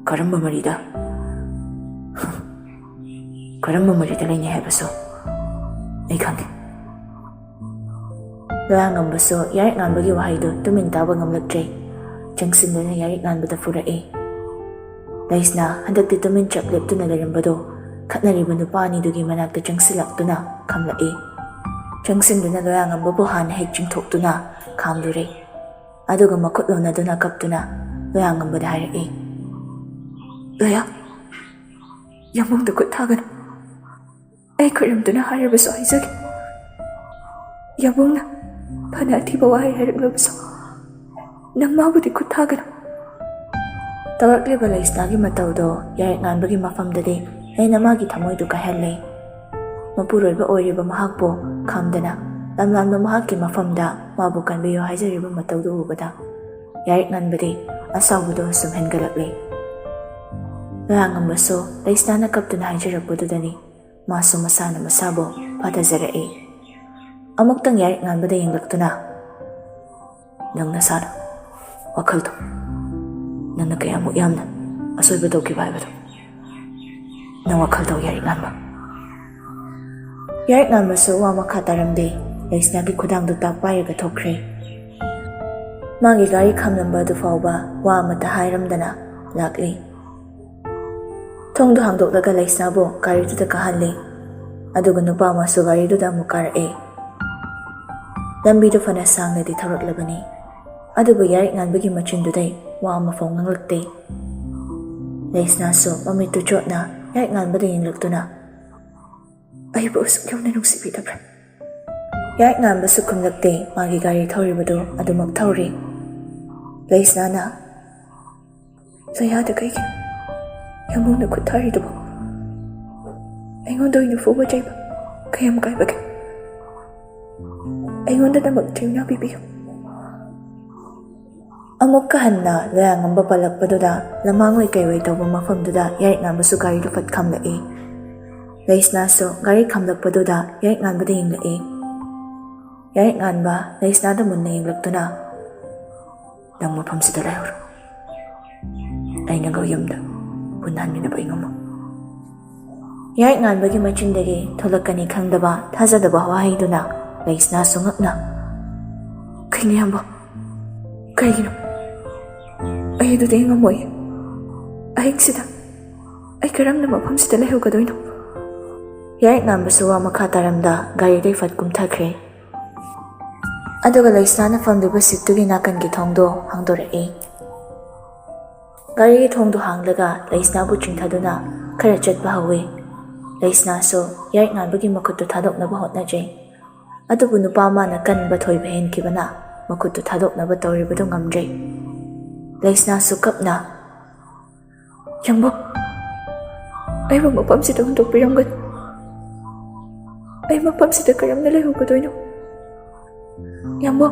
ꯀꯔꯝꯕ ꯃꯔꯤꯗ? ꯀꯔꯝꯕ ꯃꯔꯤꯗ ꯂꯩꯅꯤ ꯍꯥꯏꯕꯁꯨ ꯑꯩ ꯈꯪꯉꯤ꯫ ꯂꯣꯌꯥꯉꯝꯕꯁꯨ ꯌꯥꯔꯤꯛ ꯉꯥꯟꯕꯒꯤ ꯋꯥꯍꯩꯗꯨ ꯇꯨꯃꯤꯟ ꯇꯥꯕ ꯉꯝꯂꯛꯇ꯭ꯔꯦ꯫ ꯆꯪꯁꯤꯟꯗꯨꯅ ꯌꯥꯔꯤꯛ ꯉꯥꯟꯕꯗ ꯐꯨꯔꯛꯏ꯫ ꯂꯩꯁꯅꯥ ꯍꯟꯗꯛꯇꯤ ꯇꯨꯃꯤꯟ ꯆꯞ ꯂꯦꯞꯇꯨꯅ ꯂꯩꯔꯝꯕꯗꯨ ꯈꯠꯅꯔꯤꯕ ꯅꯨꯄꯥ ꯑꯅꯤꯗꯨꯒꯤ ꯃꯅꯥꯛꯇ ꯆꯪꯁꯤꯜꯂꯛꯇꯨꯅ ꯈꯝꯂꯛꯏ꯫ ꯆꯪꯁꯤꯟꯗꯨꯅ ꯂꯣꯌꯥꯉꯝꯕꯕꯨ ꯍꯥꯟꯅ ꯍꯦꯛ ꯆꯤꯡꯊꯣꯛꯇꯨꯅ ꯈꯥꯝꯂꯨꯔꯦ꯫ ꯑꯗꯨꯒ ꯃꯈꯨꯠ ꯂꯣꯟꯅꯗꯨꯅ ꯀꯞꯇꯨꯅ ꯂꯣꯌꯥꯉꯝꯕꯗ ꯍꯥꯏꯔꯛꯏ, "ꯂꯣꯌꯥ, ꯌꯥꯝꯕꯨꯡꯗ ꯈꯨꯠ ꯊꯥꯒꯅꯨ꯫ ꯑꯩ ꯈꯨꯔꯨꯝꯗꯨꯅ ꯍꯥꯏꯔꯕꯁꯨ ꯍꯥꯏꯖꯒꯦ꯫ ꯌꯥꯝꯕꯨꯡꯅ ꯐꯅ ꯑꯊꯤꯕ ꯋꯥꯍꯩ ꯍꯥꯏꯔꯛꯂꯕꯁꯨ ꯅꯪ ꯃꯥꯕꯨꯗꯤ ꯈꯨꯠ ꯊꯥꯒꯅꯨ꯫" ꯇꯧꯔꯛꯂꯤꯕ ꯂꯩꯁꯅꯥꯒꯤ ꯃꯇꯧꯗꯣ ꯌꯥꯔꯤꯛ ꯉꯥꯟꯕꯒꯤ ꯃꯐꯝꯗꯗꯤ ꯍꯦꯟꯅ ꯃꯥꯒꯤ ꯊꯃꯣꯏꯗꯨ ꯀꯥꯏꯍꯜꯂꯦ꯫ ꯃꯄꯨꯔꯣꯏꯕ ꯑꯣꯏꯔꯤꯕ ꯃꯍꯥꯛꯄꯨ ꯈꯥꯝꯗꯅ ꯂꯝꯂꯥꯟꯕ ꯃꯍꯥꯛꯀꯤ ꯃꯐꯝꯗ ꯃꯥꯕꯨ ꯀꯟꯕꯤꯌꯨ ꯍꯥꯏꯖꯔꯤꯕ ꯃꯇꯧꯗꯨ ꯎꯕꯗ ꯌꯥꯔꯤꯛ ꯉꯥꯟꯕꯗꯤ ꯑꯁꯥꯎꯕꯗꯣ ꯁꯨꯝ ꯍꯦꯟꯒꯠꯂꯛꯂꯦ꯫ ꯂꯣꯌꯥꯉꯝꯕꯁꯨ ꯂꯩꯁꯅꯥꯅ ꯀꯞꯇꯨꯅ ꯍꯥꯏꯖꯔꯛꯄꯗꯨꯗꯅꯤ ꯃꯥꯁꯨ ꯃꯁꯥꯅ ꯃꯁꯥꯕꯨ ꯐꯥꯊꯖꯔꯛꯏ꯫ ꯑꯃꯨꯛꯇꯪ ꯌꯥꯔꯤꯛ ꯉꯥꯟꯕꯗ ꯌꯦꯡꯂꯛꯇꯨꯅ, "ꯅꯪ ꯅꯁꯥꯅ ꯋꯥꯈꯜ ꯇꯧ꯫ ꯅꯪꯅ ꯀꯌꯥꯃꯨꯛ ꯌꯥꯝꯅ ꯑꯁꯣꯏꯕ ꯇꯧꯈꯤꯕ ꯍꯥꯏꯕꯗꯣ ꯅꯪ ꯋꯥꯈꯜ ꯇꯧ, ꯌꯥꯔꯤꯛ ꯉꯥꯟꯕ꯫" ꯌꯥꯔꯤꯛ ꯉꯥꯟꯕꯁꯨ ꯋꯥ ꯃꯈꯥ ꯇꯥꯔꯝꯗꯦ꯫ ꯂꯩꯁꯅꯥꯒꯤ ꯈꯨꯗꯥꯡꯗꯨ ꯇꯥꯛ ꯄꯥꯏꯔꯒ ꯊꯣꯛꯈ꯭ꯔꯦ꯫ ꯃꯥꯒꯤ ꯒꯥꯔꯤ ꯈꯥꯝꯂꯝꯕ ꯑꯗꯨ ꯐꯥꯎꯕ ꯋꯥ ꯑꯃꯠꯇ ꯍꯥꯏꯔꯝꯗꯅ ꯂꯥꯛꯂꯤ꯫ ꯊꯣꯡꯗꯨ ꯍꯥꯡꯗꯣꯛꯂꯒ ꯂꯩꯁꯅꯥꯕꯨ ꯒꯥꯔꯤꯗꯨꯗ ꯀꯥꯍꯜꯂꯤ꯫ ꯑꯗꯨꯒ ꯅꯨꯄꯥ ꯑꯃꯁꯨ ꯒꯥꯔꯤꯗꯨꯗ ꯑꯃꯨꯛ ꯀꯥꯔꯛꯏ꯫ ꯂꯝꯕꯤꯗꯨ ꯐꯅ ꯁꯥꯡꯅꯗꯤ ꯊꯧꯔꯛꯂꯕꯅꯤ, ꯑꯗꯨꯕꯨ ꯌꯥꯔꯤꯛ ꯉꯥꯟꯕꯒꯤ ꯃꯆꯤꯟꯗꯨꯗꯩ ꯋꯥ ꯑꯃꯐꯥꯎ ꯉꯥꯡꯂꯛꯇꯦ꯫ ꯂꯩꯁꯅꯥꯁꯨ ꯃꯃꯤꯠꯇꯨ ꯆꯣꯠꯅ ꯌꯥꯔꯤꯛ ꯉꯥꯟꯕꯗ ꯌꯦꯡꯂꯛꯇꯨꯅ, "ꯑꯩꯕꯨ ꯑꯁꯨꯛ ꯌꯧꯅ ꯅꯨꯡꯁꯤꯕꯤꯗꯕ꯭ꯔꯥ?" ꯌꯥꯔꯤꯛ ꯉꯥꯟꯕꯁꯨ ꯈꯨꯝꯂꯛꯇꯦ, ꯃꯥꯒꯤ ꯒꯥꯔꯤ ꯊꯧꯔꯤꯕꯗꯨ ꯑꯗꯨꯃꯛ ꯊꯧꯔꯤ꯫ ꯂꯩꯁꯅꯥꯅ, "ꯂꯣꯌꯥꯗ ꯀꯩꯒꯤ ꯌꯥꯝꯕꯨꯡꯅ ꯈꯨꯠ ꯊꯥꯔꯤꯗꯨꯕꯣ? ꯑꯩꯉꯣꯟꯗ ꯑꯣꯏꯅ ꯐꯨꯕ ꯆꯩꯕ ꯀꯌꯥꯝ ꯀꯥꯏꯕꯒꯦ? ꯑꯩꯉꯣꯟꯗ ꯅꯃꯛ ꯊꯦꯡꯅ ꯄꯤꯕꯤꯌꯨ꯫" ꯑꯃꯨꯛꯀ ꯍꯟꯅ ꯂꯣꯌꯥꯉꯝꯕ ꯄꯜꯂꯛꯄꯗꯨꯗ ꯂꯃꯥꯡꯑꯣꯏ ꯀꯩꯑꯣꯏ ꯇꯧꯕ ꯃꯐꯝꯗꯨꯗ ꯌꯥꯔꯤꯛ ꯉꯥꯟꯕꯁꯨ ꯒꯥꯔꯤꯗꯨ ꯐꯠ ꯈꯥꯝꯂꯛꯏ꯫ ꯂꯩꯁꯅꯥꯁꯨ ꯒꯥꯔꯤ ꯈꯥꯝꯂꯛꯄꯗꯨꯗ ꯌꯥꯔꯤꯛ ꯉꯥꯟꯕꯗ ꯌꯦꯡꯂꯛꯏ꯫ ꯌꯥꯔꯤꯛ ꯉꯥꯟꯕ ꯂꯩꯁꯅꯥꯗ ꯃꯨꯟꯅ ꯌꯦꯡꯂꯛꯇꯨꯅ, "ꯅꯪ ꯃꯐꯝꯁꯤꯗ ꯂꯩꯍꯧꯔꯣ꯫ ꯅꯪꯒ ꯌꯨꯝꯗ ꯄꯨꯟꯅ ꯍꯟꯃꯤꯟꯅꯕ ꯑꯩ ꯉꯝꯃꯣꯏ꯫ ꯌꯥꯏꯉꯟꯕꯒꯤ ꯃꯆꯤꯟꯗꯒꯤ ꯊꯣꯛꯂꯛꯀꯅꯤ ꯈꯪꯗꯕ ꯊꯥꯖꯗꯕ ꯋꯥꯍꯩꯗꯨꯅ ꯂꯩꯁꯅꯥꯁꯨ ꯉꯛꯅ, "ꯀꯩꯅꯣ ꯏꯌꯥꯝꯕ? ꯀꯩꯒꯤꯅꯣ? ꯑꯩ ꯑꯗꯨꯗꯤ ꯑꯩ ꯉꯝꯃꯣꯏ꯫ ꯑꯍꯤꯡꯁꯤꯗ ꯑꯩ ꯀꯔꯝꯅ ꯃꯐꯝꯁꯤꯗ ꯂꯩꯍꯧꯒꯗꯣꯏꯅꯣ?" ꯌꯥꯏꯉꯟꯕꯁꯨ ꯋꯥ ꯃꯈꯥ ꯇꯥꯔꯝꯗ ꯒꯥꯔꯤꯗꯩ ꯐꯠ ꯀꯨꯝꯊꯈ꯭ꯔꯦ꯫ ꯑꯗꯨꯒ ꯂꯩꯁꯅꯥꯅ ꯐꯝꯂꯤꯕ ꯁꯤꯠꯇꯨꯒꯤ ꯅꯥꯀꯟꯒꯤ ꯊꯣꯡꯗꯣ ꯍꯥꯡꯗꯣꯔꯛꯏ꯫ ꯒꯥꯔꯤꯒꯤ ꯊꯣꯡꯗꯣ ꯍꯥꯡꯂꯒ ꯂꯩꯁꯅꯥꯕꯨ ꯆꯤꯡꯊꯗꯨꯅ ꯈꯔ ꯆꯠꯄ ꯍꯧꯏ꯫ ꯂꯩꯁꯅꯥꯁꯨ ꯌꯥꯏꯉꯟꯕꯒꯤ ꯃꯈꯨꯠꯇꯨ ꯊꯥꯗꯣꯛꯅꯕ ꯍꯣꯠꯅꯖꯩ꯫ ꯑꯗꯨꯕꯨ ꯅꯨꯄꯥ ꯑꯃꯅ ꯀꯟꯕ ꯊꯣꯏꯕ ꯍꯦꯟꯈꯤꯕꯅ ꯃꯈꯨꯠꯇꯨ ꯊꯥꯗꯣꯛꯅꯕ ꯇꯧꯔꯤꯕꯗꯨ ꯉꯝꯗ꯭ꯔꯦ꯫ ꯂꯩꯁꯅꯥꯁꯨ ꯀꯞꯅ, "ꯏꯌꯥꯝꯕ, ꯑꯩꯕꯨ ꯃꯐꯝꯁꯤꯗ ꯍꯨꯟꯗꯣꯛꯄꯤꯔꯝꯒꯅꯨ꯫ ꯑꯩ ꯃꯐꯝꯁꯤꯗ ꯀꯔꯝꯅ ꯂꯩꯍꯧꯒꯗꯣꯏꯅꯣ? ꯏꯌꯥꯝꯕ,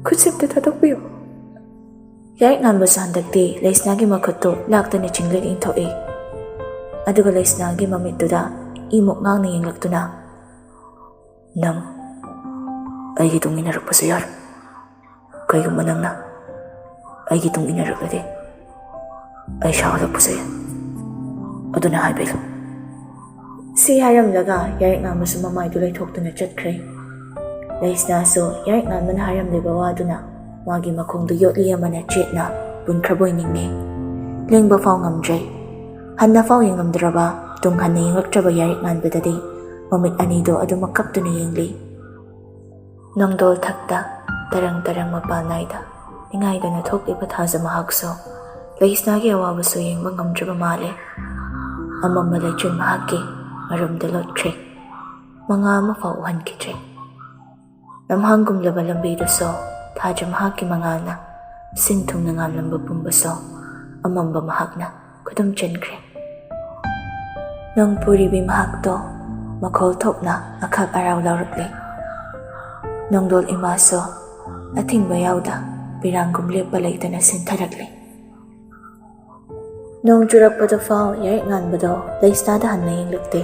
ꯈꯨꯠꯁꯦ ꯑꯝꯇ ꯊꯥꯗꯣꯛꯄꯤꯌꯨ꯫" ꯌꯥꯏꯉꯟꯕꯁꯨ ꯍꯟꯗꯛꯇꯤ ꯂꯩꯁꯅꯥꯒꯤ ꯃꯈꯨꯠꯇꯨ ꯂꯥꯛꯇꯅ ꯆꯤꯡꯂꯒ ꯏꯟꯊꯣꯛꯏ꯫ ꯑꯗꯨꯒ ꯂꯩꯁꯅꯥꯒꯤ ꯃꯃꯤꯠꯇꯨꯗ ꯏꯃꯨꯛ ꯉꯥꯡꯅ ꯌꯦꯡꯂꯛꯇꯨꯅ, "ꯅꯪ ꯑꯩꯒꯤ ꯇꯨꯡ ꯏꯟꯅꯔꯛꯄꯁꯨ ꯌꯥꯔꯣꯏ꯫ ꯀꯩꯒꯨꯝꯕ ꯅꯪꯅ ꯑꯩꯒꯤ ꯇꯨꯡ ꯏꯟꯅꯔꯛꯂꯗꯤ ꯑꯩ ꯁꯥꯎꯔꯛꯄꯁꯨ ꯌꯥꯏ꯫ ꯑꯗꯨꯅ ꯍꯥꯏꯕꯤꯔꯣ꯫" ꯁꯤ ꯍꯥꯏꯔꯝꯂꯒ ꯌꯥꯏꯉꯟꯕꯁꯨ ꯃꯃꯥꯏꯗꯨ ꯂꯩꯊꯣꯛꯇꯨꯅ ꯆꯠꯈ꯭ꯔꯦ꯫ ꯂꯩꯁꯅꯥꯁꯨ ꯌꯥꯏꯉꯟꯕꯅ ꯍꯥꯏꯔꯝꯂꯤꯕ ꯋꯥꯗꯨꯅ ꯃꯥꯒꯤ ꯃꯈꯣꯡꯗꯨ ꯌꯣꯠꯂꯤ ꯑꯃꯅ ꯆꯦꯠꯅ ꯄꯨꯟꯈ꯭ꯔꯕꯣꯏ ꯅꯤꯡꯉꯦ꯫ ꯂꯦꯡꯕ ꯐꯥꯎ ꯉꯝꯗ꯭ꯔꯦ꯫ ꯍꯟꯅ ꯐꯥꯎ ꯌꯦꯡꯉꯝꯗ꯭ꯔꯕ, ꯇꯨꯡ ꯍꯟꯅ ꯌꯦꯡꯂꯛꯇ꯭ꯔꯕ ꯌꯥꯏꯉꯟꯕꯗꯗꯤ ꯃꯃꯤꯠ ꯑꯅꯤꯗꯣ ꯑꯗꯨꯃꯛ ꯀꯞꯇꯨꯅ ꯌꯦꯡꯂꯤ꯫ ꯅꯣꯡꯗꯣꯜ ꯊꯛꯇ ꯇꯔꯪ ꯇꯔꯪ ꯃꯄꯥꯟ ꯅꯥꯏꯗ ꯅꯤꯡꯉꯥꯏꯗꯅ ꯊꯣꯛꯂꯤꯕ ꯊꯥꯖ ꯃꯍꯥꯛꯁꯨ ꯂꯩꯁꯅꯥꯒꯤ ꯑꯋꯥꯕꯁꯨ ꯌꯦꯡꯕ ꯉꯝꯗ꯭ꯔꯕ ꯃꯥꯜꯂꯦ꯫ ꯑꯃꯝꯕ ꯂꯩꯆꯤꯟ ꯃꯍꯥꯛꯀꯤ ꯃꯔꯨꯝꯗ ꯂꯣꯠꯈ꯭ꯔꯦ꯫ ꯃꯉꯥ ꯑꯃ ꯐꯥꯎ ꯎꯍꯟꯈꯤꯗ꯭ꯔꯦ꯫ ꯂꯝꯍꯥꯡꯒꯨꯝꯂꯕ ꯂꯝꯕꯤꯗꯨꯁꯨ ꯊꯥꯖ ꯃꯍꯥꯛꯀꯤ ꯃꯉꯥꯜꯅ ꯁꯤꯟ ꯊꯨꯡꯅ ꯉꯥꯜꯂꯝꯕ ꯄꯨꯝꯕꯁꯨ ꯑꯃꯝꯕ ꯃꯍꯥꯛꯅ ꯈꯨꯗꯨꯝ ꯆꯟꯈ꯭ꯔꯦ꯫ ꯅꯣꯡ ꯄꯨꯔꯤꯕꯤ ꯃꯍꯥꯛꯇꯣ ꯃꯈꯣꯜ ꯊꯣꯛꯅ ꯑꯈꯥꯛ ꯑꯔꯥꯎ ꯂꯥꯎꯔꯛꯂꯦ꯫ ꯅꯣꯡꯗꯣꯜ ꯏꯃꯥꯁꯨ ꯑꯊꯤꯡꯕ ꯌꯥꯎꯗ ꯄꯤꯔꯥꯡꯒꯨꯝ ꯂꯦꯞꯄ ꯂꯩꯇꯅ ꯁꯤꯟꯊꯔꯛꯂꯦ꯫ ꯅꯣꯡ ꯆꯨꯔꯛꯄꯗꯨ ꯐꯥꯎ ꯌꯥꯏꯉꯟꯕꯗꯣ ꯂꯩꯁꯅꯥꯗ ꯍꯟꯅ ꯌꯦꯡꯂꯛꯇꯦ꯫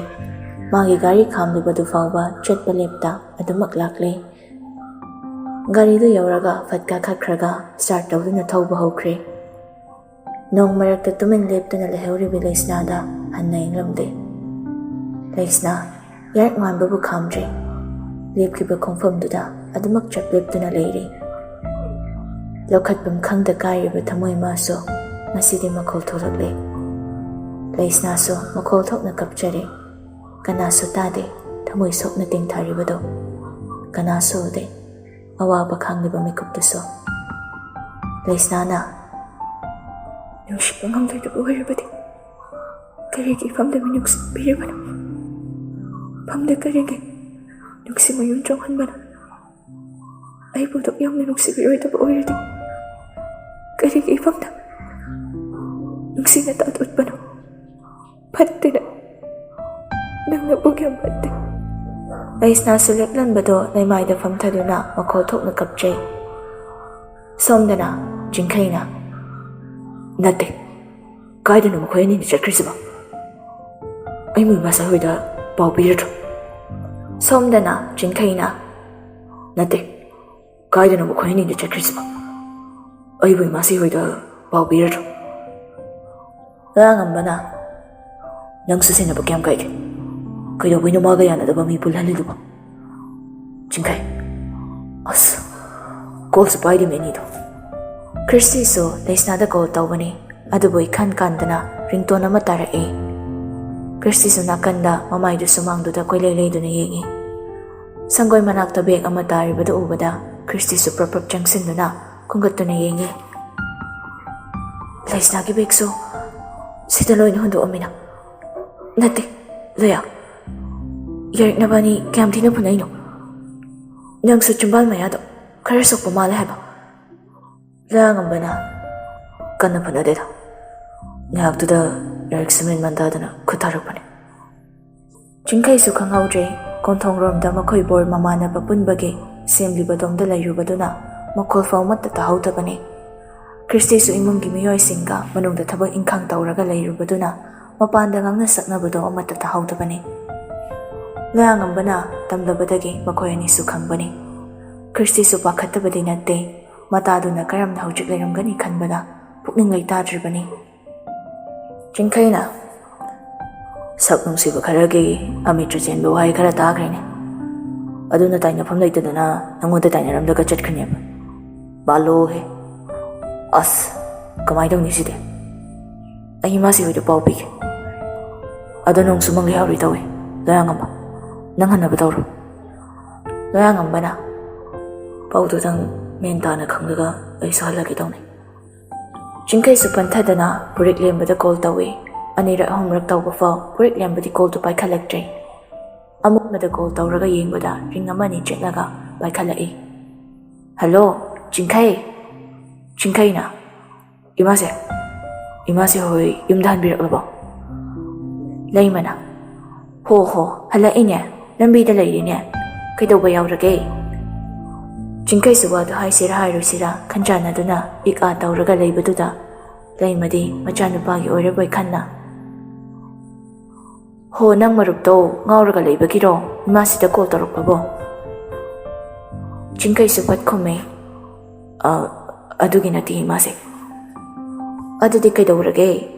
ꯃꯥꯒꯤ ꯒꯥꯔꯤ ꯈꯥꯝꯂꯤꯕꯗꯨ ꯐꯥꯎꯕ ꯆꯠꯄ ꯂꯦꯞꯇ ꯑꯗꯨꯃꯛ ꯂꯥꯛꯂꯦ꯫ ꯒꯥꯔꯤꯗꯨ ꯌꯧꯔꯒ ꯐꯠ ꯀꯥꯈꯠꯈ꯭ꯔꯒ start ꯇꯧꯗꯨꯅ ꯊꯧꯕ ꯍꯧꯈ꯭ꯔꯦ꯫ ꯅꯣꯡ ꯃꯔꯛꯇ ꯇꯨꯃꯤꯟ ꯂꯦꯞꯇꯨꯅ ꯂꯩꯍꯧꯔꯤꯕꯤ ꯂꯩꯁꯅꯥꯗ ꯍꯟꯅ ꯌꯦꯡꯂꯝꯗꯦ꯫ ꯂꯩꯁꯅꯥ ꯌꯥꯔꯛ ꯉꯥꯟꯕꯕꯨ ꯈꯥꯝꯗ꯭ꯔꯤ꯫ ꯂꯦꯞꯈꯤꯕ ꯈꯣꯡꯐꯝꯗꯨꯗ ꯑꯗꯨꯃꯛ ꯆꯞ ꯂꯦꯞꯇꯨꯅ ꯂꯩꯔꯤ꯫ ꯂꯧꯈꯠꯐꯝ ꯈꯪꯗ ꯀꯥꯏꯔꯤꯕ ꯊꯃꯣꯏ ꯃꯥꯁꯨ ꯉꯁꯤꯗꯤ ꯃꯈꯣꯜ ꯊꯣꯛꯂꯛꯂꯦ꯫ ꯂꯩꯁꯅꯥꯁꯨ ꯃꯈꯣꯜ ꯊꯣꯛꯅ ꯀꯞꯆꯔꯦ꯫ ꯀꯅꯥꯁꯨ ꯇꯥꯗꯦ ꯊꯃꯣꯏ ꯁꯣꯛꯅ ꯇꯦꯡꯊꯥꯔꯤꯕꯗꯣ꯫ ꯀꯅꯥꯁꯨ ꯎꯗꯦ ꯑꯋꯥꯕ ꯈꯥꯡꯂꯤꯕ ꯃꯤꯀꯨꯞꯇꯨꯁꯨ꯫ ꯂꯩꯁꯅꯥꯅ, "ꯅꯨꯡꯁꯤꯕ ꯉꯝꯂꯣꯏꯗꯕ ꯑꯣꯏꯔꯕꯗꯤ ꯀꯔꯤꯒꯤ ꯏꯐꯝꯗ ꯃꯤꯅꯨꯡꯁꯤ ꯄꯤꯔꯤꯕꯅꯣ? ꯏꯐꯝꯗ ꯀꯔꯤꯒꯤ ꯅꯨꯡꯁꯤ ꯃꯌꯨꯝ ꯆꯣꯡꯍꯟꯕꯅꯣ? ꯑꯩꯕꯨ ꯑꯗꯨꯛ ꯌꯥꯝꯅ ꯅꯨꯡꯁꯤꯕꯤꯔꯣꯏꯗꯕ ꯑꯣꯏꯔꯗꯤ ꯀꯔꯤꯒꯤ ꯏꯐꯝꯗ ꯅꯨꯡꯁꯤꯅ ꯇꯥꯠ ꯎꯠꯄꯅꯣ? ꯐꯠꯇꯦ ꯅꯪ꯫ ꯅꯪ ꯅꯕꯨꯛ ꯌꯥꯝ ꯐꯠꯇꯦ꯫" ꯂꯩꯁꯅꯥꯁꯨ ꯂꯦꯛꯂꯝꯕꯗꯣ ꯂꯩꯃꯥꯏꯗ ꯐꯝꯊꯗꯨꯅ ꯃꯈꯣꯜ ꯊꯣꯛꯅ ꯀꯞꯆꯩ꯫ ꯁꯣꯝꯗꯅ ꯆꯤꯡꯈꯩꯅ, "ꯅꯠꯇꯦ, ꯀꯥꯏꯗꯅꯣ ꯃꯈꯣꯏ ꯑꯅꯤꯅ ꯆꯠꯈ꯭ꯔꯤꯁꯤꯕꯣ? ꯑꯩꯕꯨ ꯏꯃꯥ ꯁꯥꯍꯣꯏꯗ ꯄꯥꯎ ꯄꯤꯔꯗ꯭ꯔꯣ?" ꯁꯣꯝꯗꯅ ꯆꯤꯡꯈꯩꯅ, "ꯅꯠꯇꯦ, ꯀꯥꯏꯗꯅꯣ ꯃꯈꯣꯏ ꯑꯅꯤꯅ ꯆꯠꯈ꯭ꯔꯤꯁꯤꯕꯣ? ꯑꯩꯕꯨ ꯏꯃꯥ ꯁꯥꯍꯣꯏꯗ ꯄꯥꯎ ꯄꯤꯔꯗ꯭ꯔꯣ?" ꯂꯌꯥꯉꯝꯕꯅ, "ꯅꯪꯁꯨ ꯁꯦꯟꯅꯕ ꯀꯌꯥꯝ ꯀꯥꯏꯒꯦ? ꯀꯩꯗꯧꯕꯩꯅꯣ ꯃꯥꯒ ꯌꯥꯅꯗꯕ ꯃꯤ ꯄꯨꯜꯍꯜꯂꯤꯗꯨꯕꯣ?" ꯆꯤꯡꯈꯩ, "ꯑꯁ, ꯀꯣꯜꯁꯨ ꯄꯥꯏꯗꯦ ꯃꯤ ꯑꯅꯤꯗꯣ꯫" ꯈ꯭ꯔꯤꯁꯇꯤꯁꯨ ꯂꯩꯁꯅꯥꯗ ꯀꯣꯜ ꯇꯧꯕꯅꯤ, ꯑꯗꯨꯕꯨ ꯏꯈꯥꯟ ꯀꯥꯟꯗꯅ ꯔꯤꯡꯇꯣꯟ ꯑꯃ ꯇꯥꯔꯛꯏ꯫ ꯈ꯭ꯔꯤꯁꯇꯤꯁꯨ ꯅꯥꯀꯟꯗ ꯃꯃꯥꯏꯗꯨ ꯁꯨꯃꯥꯡꯗꯨꯗ ꯀꯣꯏꯂꯩ ꯂꯩꯗꯨꯅ ꯌꯦꯡꯏ꯫ ꯁꯪꯒꯣꯏ ꯃꯅꯥꯛꯇ ꯕꯦꯒ ꯑꯃ ꯇꯥꯔꯤꯕꯗꯨ ꯎꯕꯗ ꯈ꯭ꯔꯤꯁꯇꯤꯁꯨ ꯄ꯭ꯔꯞ ꯄ꯭ꯔꯞ ꯆꯪꯁꯤꯟꯗꯨꯅ ꯈꯨꯝꯒꯠꯇꯨꯅ ꯌꯦꯡꯏ꯫ "ꯂꯩꯁꯅꯥꯒꯤ ꯕꯦꯒꯁꯨ ꯁꯤꯗ ꯂꯣꯏꯅ ꯍꯨꯟꯗꯣꯛꯑꯝꯃꯤꯅ?" "ꯅꯠꯇꯦ, ꯂꯌꯥ, ꯌꯥꯔꯤꯛ ꯅꯕꯥꯅꯤ ꯀꯌꯥꯝ ꯊꯤꯅ ꯐꯨꯅꯩꯅꯣ? ꯅꯪꯁꯨ ꯆꯤꯝꯕꯥꯜ ꯃꯌꯥꯗꯣ ꯈꯔ ꯁꯣꯛꯄ ꯃꯥꯜꯂꯦ ꯍꯥꯏꯕ꯫" ꯂꯌꯥꯉꯝꯕꯅ, "ꯀꯟꯅ ꯐꯨꯅꯗꯦꯗ, ꯉꯥꯏꯍꯥꯛꯇꯨꯗ ꯌꯥꯔꯤꯛꯁꯨ ꯃꯦꯟ ꯃꯥꯟ ꯇꯥꯗꯅ ꯈꯨꯠ ꯊꯥꯔꯛꯄꯅꯦ꯫" ꯆꯤꯡꯈꯩꯁꯨ ꯈꯪꯍꯧꯗ꯭ꯔꯦ, ꯀꯣꯟꯊꯣꯡꯔꯣꯝꯗ ꯃꯈꯣꯏ ꯕꯣꯔ ꯃꯃꯥꯟꯅꯕ ꯄꯨꯟꯕꯒꯤ ꯁꯦꯝꯂꯤꯕ ꯗꯣꯝꯗ ꯂꯩꯔꯨꯕꯗꯨꯅ ꯃꯈꯣꯜ ꯐꯥꯎ ꯑꯃꯠꯇ ꯇꯥꯍꯧꯗꯕꯅꯤ꯫ ꯈ꯭ꯔꯤꯁꯇꯤꯁꯨ ꯏꯃꯨꯡꯒꯤ ꯃꯤꯑꯣꯏꯁꯤꯡꯒ ꯃꯅꯨꯡꯗ ꯊꯕꯛ ꯏꯪꯈꯥꯡ ꯇꯧꯔꯒ ꯂꯩꯔꯨꯕꯗꯨꯅ ꯃꯄꯥꯟꯗ ꯉꯥꯡꯅ ꯁꯛꯅꯕꯗꯣ ꯑꯃꯠꯇ ꯇꯥꯍꯧꯗꯕꯅꯤ꯫ ꯂꯌꯥꯉꯝꯕꯅ ꯇꯝꯂꯕꯗꯒꯤ ꯃꯈꯣꯏ ꯑꯅꯤꯁꯨ ꯈꯪꯕꯅꯤ꯫ ꯈ꯭ꯔꯤꯁꯇꯤꯁꯨ ꯄꯥꯈꯠꯇꯕꯗꯤ ꯅꯠꯇꯦ꯫ ꯃꯇꯥꯗꯨꯅ ꯀꯔꯝꯅ ꯍꯧꯖꯤꯛ ꯂꯩꯔꯝꯒꯅꯤ ꯈꯟꯕꯗ ꯄꯨꯛꯅꯤꯡ ꯂꯩꯇꯥꯗ꯭ꯔꯤꯕꯅꯤ꯫ ꯆꯤꯡꯈꯩꯅ ꯁꯛ ꯅꯨꯡꯁꯤꯕ ꯈꯔꯒꯤ ꯑꯃꯤꯠꯇ ꯆꯦꯟꯕ ꯋꯥꯍꯩ ꯈꯔ ꯇꯥꯈ꯭ꯔꯦꯅꯦ꯫ ꯑꯗꯨꯅ ꯇꯥꯏꯅꯐꯝ ꯂꯩꯇꯗꯅ ꯅꯪꯉꯣꯟꯗ ꯇꯥꯏꯅꯔꯝꯂꯒ ꯆꯠꯈ꯭ꯔꯤꯅꯦꯕ꯫ ꯕꯥꯂꯣ ꯍꯦ꯫ ꯑꯁ, ꯀꯃꯥꯏꯅ ꯇꯧꯅꯤ ꯁꯤꯗꯤ? ꯑꯩ ꯏꯃꯥꯁꯤ ꯍꯣꯏꯗ ꯄꯥꯎ ꯄꯤꯒꯦ꯫ ꯑꯗꯣ ꯅꯣꯡꯁꯨ ꯃꯪꯒꯦ ꯍꯧꯔꯤ ꯇꯧꯏ꯫ ꯂꯣꯌꯥꯉꯝꯕ, ꯅꯪ ꯍꯟꯅꯕ ꯇꯧꯔꯣ꯫ ꯂꯣꯌꯥꯉꯝꯕꯅ ꯄꯥꯎꯗꯨꯗꯪ ꯃꯦꯟ ꯇꯥꯅ ꯈꯪꯂꯒ ꯑꯩꯁꯨ ꯍꯜꯂꯒꯦ ꯇꯧꯅꯤ꯫ ꯆꯤꯡꯈꯩꯁꯨ ꯄꯟꯊꯗꯅ ꯄꯨꯔꯤꯛ ꯂꯦꯝꯕꯗ ꯀꯣꯜ ꯇꯧꯏ꯫ ꯑꯅꯤꯔꯛ ꯑꯍꯨꯝꯔꯛ ꯇꯧꯕ ꯐꯥꯎ ꯄꯨꯔꯤꯛ ꯂꯦꯝꯕꯗꯤ ꯀꯣꯜꯗꯨ ꯄꯥꯏꯈꯠꯂꯛꯇ꯭ꯔꯦ꯫ ꯑꯃꯝꯕꯗ ꯀꯣꯜ ꯇꯧꯔꯒ ꯌꯦꯡꯕꯗ ꯔꯤꯡ ꯑꯃꯅꯤ ꯆꯠꯂꯒ ꯄꯥꯏꯈꯠꯂꯛꯏ꯫ "ꯍꯜꯂꯣ, ꯆꯤꯡꯈꯩ!" ꯆꯤꯡꯈꯩꯅ, "ꯏꯃꯥꯁꯦ, ꯏꯃꯥꯁꯦ ꯍꯣꯏ ꯌꯨꯝꯗ ꯍꯟꯕꯤꯔꯛꯂꯕꯣ?" ꯂꯩꯃꯅ, "ꯍꯣ ꯍꯣ, ꯍꯜꯂꯛꯏꯅꯦ, ꯂꯝꯕꯤꯗ ꯂꯩꯔꯤꯅꯦ, ꯀꯩꯗꯧꯕ ꯌꯥꯎꯔꯒꯦ?" ꯆꯤꯡꯈꯩꯁꯨ ꯋꯥꯗꯨ ꯍꯥꯏꯁꯤꯔꯥ ꯍꯥꯏꯔꯣꯏꯁꯤꯔꯥ ꯈꯟꯖꯥꯟꯅꯗꯨꯅ ꯏꯛ ꯑꯥ ꯇꯧꯔꯒ ꯂꯩꯕꯗꯨꯗ ꯂꯩꯃꯗꯤ ꯃꯆꯥꯅꯨꯄꯥꯒꯤ ꯑꯣꯏꯔꯕꯣꯏ ꯈꯟꯅ, "ꯍꯣ, ꯅꯪ ꯃꯔꯨꯞꯇꯣ ꯉꯥꯎꯔꯒ ꯂꯩꯕꯒꯤꯔꯣ ꯏꯃꯥꯁꯤꯗ ꯀꯣꯜ ꯇꯧꯔꯛꯄꯕꯣ?" ꯆꯤꯡꯈꯩꯁꯨ ꯐꯠ ꯈꯨꯝꯃꯦ, "ꯑ, ꯑꯗꯨꯒꯤ ꯅꯠꯇꯦ ꯏꯃꯥꯁꯦ꯫" "ꯑꯗꯨꯗꯤ ꯀꯩꯗꯧꯔꯒꯦ?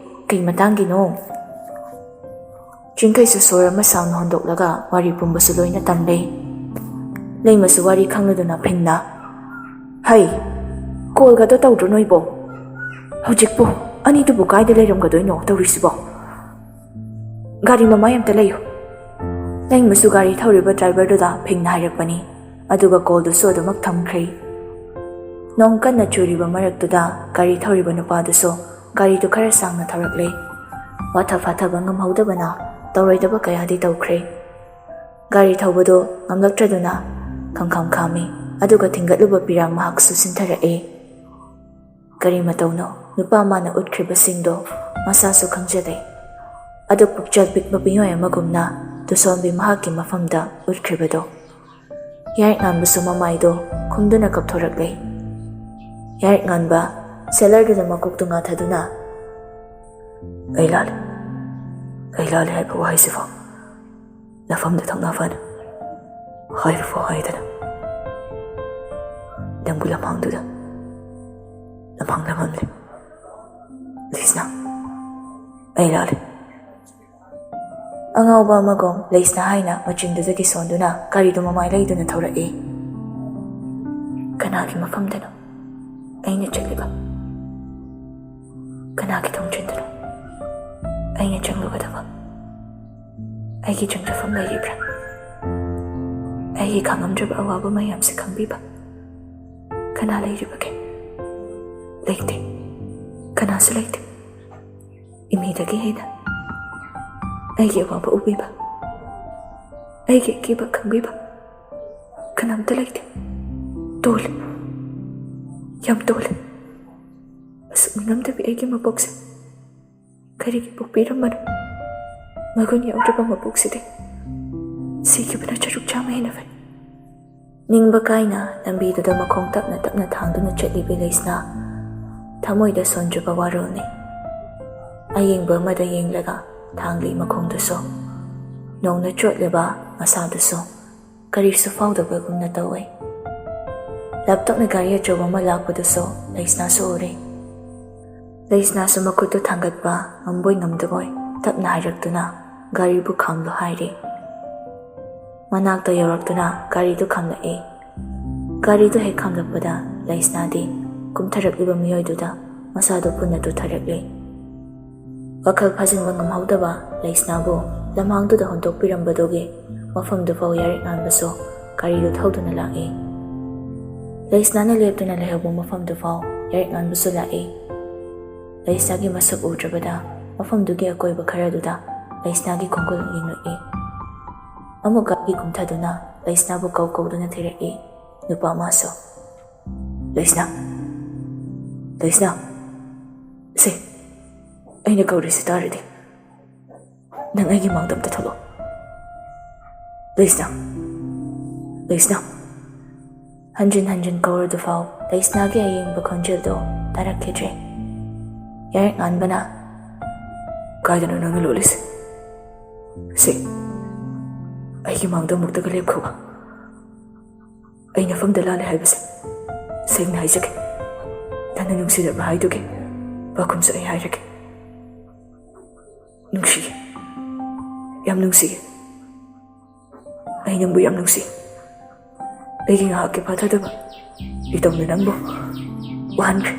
ꯀꯩ ꯃꯇꯥꯡꯒꯤꯅꯣ?" ꯆꯤꯡꯈꯩꯁꯨ ꯁꯣꯔ ꯑꯃ ꯁꯥꯡꯅ ꯍꯣꯟꯗꯣꯛꯂꯒ ꯋꯥꯔꯤ ꯄꯨꯝꯕꯁꯨ ꯂꯣꯏꯅ ꯇꯝꯂꯦ꯫ ꯂꯩꯃꯁꯨ ꯋꯥꯔꯤ ꯈꯪꯂꯗꯨꯅ ꯐꯤꯟꯅ, "ꯍꯩ, ꯀꯣꯜꯒꯗꯣ ꯇꯧꯗ꯭ꯔꯣ ꯅꯣꯏꯕꯣ? ꯍꯧꯖꯤꯛꯄꯨ ꯑꯅꯤꯗꯨꯕꯨ ꯀꯥꯏꯗ ꯂꯩꯔꯝꯒꯗꯣꯏꯅꯣ ꯇꯧꯔꯤꯁꯤꯕꯣ? ꯒꯥꯔꯤ ꯃꯃꯥꯏ ꯑꯝꯇ ꯂꯩꯌꯨ꯫" ꯂꯩꯃꯁꯨ ꯒꯥꯔꯤ ꯊꯧꯔꯤꯕ ꯗ꯭ꯔꯥꯏꯚꯔꯗꯨꯗ ꯐꯤꯡꯅ ꯍꯥꯏꯔꯛꯄꯅꯤ꯫ ꯑꯗꯨꯒ ꯀꯣꯜꯗꯨꯁꯨ ꯑꯗꯨꯃꯛ ꯊꯝꯈ꯭ꯔꯦ꯫ ꯅꯣꯡ ꯀꯟꯅ ꯆꯨꯔꯤꯕ ꯃꯔꯛꯇꯨꯗ ꯒꯥꯔꯤ ꯊꯧꯔꯤꯕ ꯅꯨꯄꯥꯗꯨꯁꯨ ꯒꯥꯔꯤꯗꯨ ꯈꯔ ꯁꯥꯡꯅ ꯊꯧꯔꯛꯂꯦ꯫ ꯋꯥꯊ ꯐꯥꯊꯕ ꯉꯝꯍꯧꯗꯕꯅ ꯇꯧꯔꯣꯏꯗꯕ ꯀꯌꯥꯗꯤ ꯇꯧꯈ꯭ꯔꯦ꯫ ꯒꯥꯔꯤ ꯊꯧꯕꯗꯨ ꯉꯝꯂꯛꯇ꯭ꯔꯗꯨꯅ ꯈꯪꯈꯥꯝ ꯈꯥꯝꯃꯤ, ꯑꯗꯨꯒ ꯊꯤꯡꯒꯠꯂꯨꯕ ꯄꯤꯔꯥꯡ ꯃꯍꯥꯛꯁꯨ ꯁꯤꯟꯊꯔꯛꯏ꯫ ꯀꯔꯤ ꯃꯇꯧꯅꯣ ꯅꯨꯄꯥ ꯃꯥꯅ ꯎꯠꯈ꯭ꯔꯤꯕꯁꯤꯡꯗꯣ ꯃꯁꯥꯁꯨ ꯈꯪꯖꯗꯦ꯫ ꯑꯗꯨ ꯄꯨꯛꯆꯦꯜ ꯄꯤꯛꯄ ꯃꯤꯑꯣꯏ ꯑꯃꯒꯨꯝꯅ ꯇꯨꯁꯣꯟꯕꯤ ꯃꯍꯥꯛꯀꯤ ꯃꯐꯝꯗ ꯎꯠꯈ꯭ꯔꯤꯕꯗꯣ꯫ ꯌꯥꯏꯔꯤꯛ ꯉꯥꯟꯕꯁꯨ ꯃꯃꯥꯏꯗꯣ ꯈꯨꯝꯗꯨꯅ ꯀꯞꯊꯣꯔꯛꯂꯦ꯫ ꯌꯥꯏꯔꯤꯛ ꯉꯥꯟꯕ ꯁꯦꯂꯔꯗꯨꯅ ꯃꯀꯣꯛꯇꯨ ꯉꯥꯊꯗꯨꯅ, "ꯑꯩ ꯂꯥꯜꯂꯦ, ꯑꯩ ꯂꯥꯜꯂꯦ ꯍꯥꯏꯕ ꯋꯥꯍꯩꯁꯤꯐꯥꯎ ꯅꯐꯝꯗ ꯊꯧꯅꯥ ꯐꯅ ꯍꯥꯏꯕ ꯐꯥꯎ ꯍꯥꯏꯗꯅ ꯅꯪꯕꯨ ꯂꯝꯍꯥꯡꯗꯨꯗ ꯂꯝꯍꯥꯡ ꯂꯝꯍꯥꯡꯂꯦ꯫ ꯑꯩ ꯂꯥꯜꯂꯦ꯫ ꯑꯉꯥꯎꯕ ꯑꯃꯒꯨꯝ ꯂꯩꯁꯅꯥ ꯍꯥꯏꯅ ꯃꯆꯤꯟꯗꯨꯗꯒꯤ ꯁꯣꯟꯗꯨꯅ ꯒꯥꯔꯤꯗꯨ ꯃꯃꯥꯏ ꯂꯩꯗꯨꯅ ꯊꯧꯔꯛꯏ꯫ ꯀꯅꯥꯒꯤ ꯃꯐꯝꯗꯅꯣ ꯑꯩꯅ ꯆꯠꯂꯤꯕ? ꯀꯅꯥꯒꯤ ꯊꯣꯡꯖꯤꯟꯗꯅꯣ ꯑꯩꯅ ꯆꯪꯂꯨꯒꯗꯕ? ꯑꯩꯒꯤ ꯆꯪꯖꯐꯝ ꯂꯩꯔꯤꯕ꯭ꯔꯥ? ꯑꯩꯒꯤ ꯈꯥꯡꯉꯝꯗ꯭ꯔꯕ ꯑꯋꯥꯕ ꯃꯌꯥꯝꯁꯦ ꯈꯪꯕꯤꯕ ꯀꯅꯥ ꯂꯩꯔꯤꯕꯒꯦ? ꯂꯩꯇꯦ, ꯀꯅꯥꯁꯨ ꯂꯩꯇꯦ꯫ ꯏꯃꯤꯗꯒꯤ ꯍꯦꯟꯅ ꯑꯩꯒꯤ ꯑꯋꯥꯕ ꯎꯕꯤꯕ, ꯑꯩꯒꯤ ꯑꯀꯤꯕ ꯈꯪꯕꯤꯕ ꯀꯅꯥꯝꯇ ꯂꯩꯇꯦ꯫ ꯇꯣꯜꯂꯤ, ꯌꯥꯝ ꯇꯣꯜꯂꯤ꯫ ꯑꯁꯨꯛ ꯅꯤꯡꯉꯝꯗꯕꯤ ꯑꯩꯒꯤ ꯃꯄꯣꯛꯁꯦ ꯀꯔꯤꯒꯤ ꯄꯣꯛꯄꯤꯔꯝꯕꯅꯣ? ꯃꯒꯨꯟ ꯌꯥꯎꯗ꯭ꯔꯕ ꯃꯄꯣꯛꯁꯤꯗꯤ ꯁꯤꯈꯤꯕꯅ ꯆꯔꯨꯛ ꯆꯥꯝꯃ ꯍꯦꯟꯅ ꯐꯩ꯫ ꯅꯤꯡꯕ ꯀꯥꯏꯅ ꯂꯝꯕꯤꯗꯨꯗ ꯃꯈꯣꯡ ꯇꯞꯅ ꯇꯞꯅ ꯊꯥꯡꯗꯨꯅ ꯆꯠꯂꯤꯕꯤ ꯂꯩꯁꯅꯥ ꯊꯃꯣꯏꯗ ꯁꯣꯟꯖꯕ ꯋꯥꯔꯣꯜꯅꯤ꯫ ꯑꯌꯦꯡꯕ ꯑꯃꯗ ꯌꯦꯡꯂꯒ ꯊꯥꯡꯂꯤ ꯃꯈꯣꯡꯗꯨꯁꯨ, ꯅꯣꯡꯅ ꯆꯣꯠꯂꯤꯕ ꯃꯁꯥꯗꯨꯁꯨ ꯀꯔꯤꯁꯨ ꯐꯥꯎꯗꯕꯒꯨꯝꯅ ꯇꯧꯏ꯫ ꯂꯥꯞꯇꯛꯅ ꯒꯥꯔꯤ ꯑꯆꯧꯕ ꯑꯃ ꯂꯥꯛꯄꯗꯨꯁꯨ ꯂꯩꯁꯅꯥꯁꯨ ꯎꯔꯦ꯫ ꯂꯩꯁꯅꯥꯁꯨ ꯃꯈꯨꯠꯇꯨ ꯊꯥꯡꯒꯠꯄ ꯉꯝꯕꯣꯏ ꯉꯝꯗꯕꯣꯏ ꯇꯞꯅ ꯍꯥꯏꯔꯛꯇꯨꯅ ꯒꯥꯔꯤꯕꯨ ꯈꯥꯝꯂꯨ ꯍꯥꯏꯔꯦ꯫ ꯃꯅꯥꯛꯇ ꯌꯧꯔꯛꯇꯨꯅ ꯒꯥꯔꯤꯗꯨ ꯈꯥꯝꯂꯛꯏ꯫ ꯒꯥꯔꯤꯗꯨ ꯍꯦꯛ ꯈꯥꯝꯂꯛꯄꯗ ꯂꯩꯁꯅꯥꯗꯤ ꯀꯨꯝꯊꯔꯛꯂꯤꯕ ꯃꯤꯑꯣꯏꯗꯨꯗ ꯃꯁꯥꯗꯨ ꯄꯨꯟꯅ ꯇꯨꯊꯔꯛꯂꯤ꯫ ꯋꯥꯈꯜ ꯐꯥꯖꯤꯟꯕ ꯉꯝꯍꯧꯗꯕ ꯂꯩꯁꯅꯥꯕꯨ ꯂꯝꯍꯥꯡꯗꯨꯗ ꯍꯨꯟꯗꯣꯛꯄꯤꯔꯝꯕꯗꯨꯒꯤ ꯃꯐꯝꯗꯨꯐꯥꯎ ꯌꯥꯔꯦꯛ ꯉꯥꯟꯕꯁꯨ ꯒꯥꯔꯤꯗꯨ ꯊꯧꯗꯨꯅ ꯂꯥꯛꯏ꯫ ꯂꯩꯁꯅꯥꯅ ꯂꯦꯞꯇꯨꯅ ꯂꯩꯍꯧꯕ ꯃꯐꯝꯗꯨꯐꯥꯎ ꯌꯥꯔꯦꯛ ꯉꯥꯟꯕꯁꯨ ꯂꯥꯛꯏ꯫ ꯂꯩꯁꯅꯥꯒꯤ ꯃꯁꯛ ꯎꯗ꯭ꯔꯕꯗ ꯃꯐꯝꯗꯨꯒꯤ ꯑꯀꯣꯏꯕ ꯈꯔꯗꯨꯗ ꯂꯩꯁꯅꯥꯒꯤ ꯈꯣꯡꯒꯨꯜ ꯌꯦꯡꯂꯛꯏ꯫ ꯑꯃꯨꯛ ꯒꯥꯔꯤ ꯀꯨꯝꯊꯗꯨꯅ ꯂꯩꯁꯅꯥꯕꯨ ꯀꯧ ꯀꯧꯗꯨꯅ ꯊꯤꯔꯛꯏ ꯅꯨꯄꯥ ꯑꯃꯁꯨ꯫ "ꯂꯩꯁꯅꯥ! ꯂꯩꯁꯅꯥ! ꯁꯦ, ꯑꯩꯅ ꯀꯧꯔꯤꯁꯤ ꯇꯥꯔꯗꯤ꯫ ꯅꯪ ꯑꯩꯒꯤ ꯃꯥꯡꯗ ꯑꯝꯇ ꯊꯣꯛꯂꯛꯑꯣ꯫ ꯂꯩꯁꯅꯥ! ꯂꯩꯁꯅꯥ!" ꯍꯟꯖꯤꯟ ꯍꯟꯖꯤꯟ ꯀꯧꯔꯗꯨꯐꯥꯎ ꯂꯩꯁꯅꯥꯒꯤ ꯑꯌꯦꯡꯕ ꯈꯣꯟꯖꯦꯜꯗꯣ ꯇꯥꯔꯛꯈꯤꯗ꯭ꯔꯦ꯫ ꯌꯥꯔꯦꯛ ꯉꯥꯟꯕꯅ, "ꯀꯥꯏꯗꯅꯣ ꯅꯪꯅ ꯂꯣꯠꯂꯤꯁꯦ? ꯁꯦ, ꯑꯩꯒꯤ ꯃꯥꯡꯗ ꯑꯃꯨꯛꯇꯒ ꯂꯦꯞꯈꯣꯕ꯫ ꯑꯩ ꯅꯐꯝꯗ ꯂꯥꯜꯂꯦ ꯍꯥꯏꯕꯁꯦ ꯁꯦꯡꯅ ꯍꯥꯏꯖꯒꯦ꯫ ꯅꯪꯅ ꯅꯨꯡꯁꯤꯗꯕ ꯍꯥꯏꯗꯨꯒꯤ ꯄꯥꯎꯈꯨꯝꯁꯨ ꯑꯩ ꯍꯥꯏꯔꯒꯦ꯫ ꯅꯨꯡꯁꯤ, ꯌꯥꯝ ꯅꯨꯡꯁꯤ꯫ ꯑꯩ ꯅꯪꯕꯨ ꯌꯥꯝ ꯅꯨꯡꯁꯤ꯫ ꯑꯩꯒꯤ ꯉꯥꯏꯍꯥꯛꯀꯤ ꯐꯥꯊꯗꯕ ꯏꯇꯧꯅ ꯅꯪꯕꯨ ꯋꯥꯍꯟꯈ꯭ꯔꯦ꯫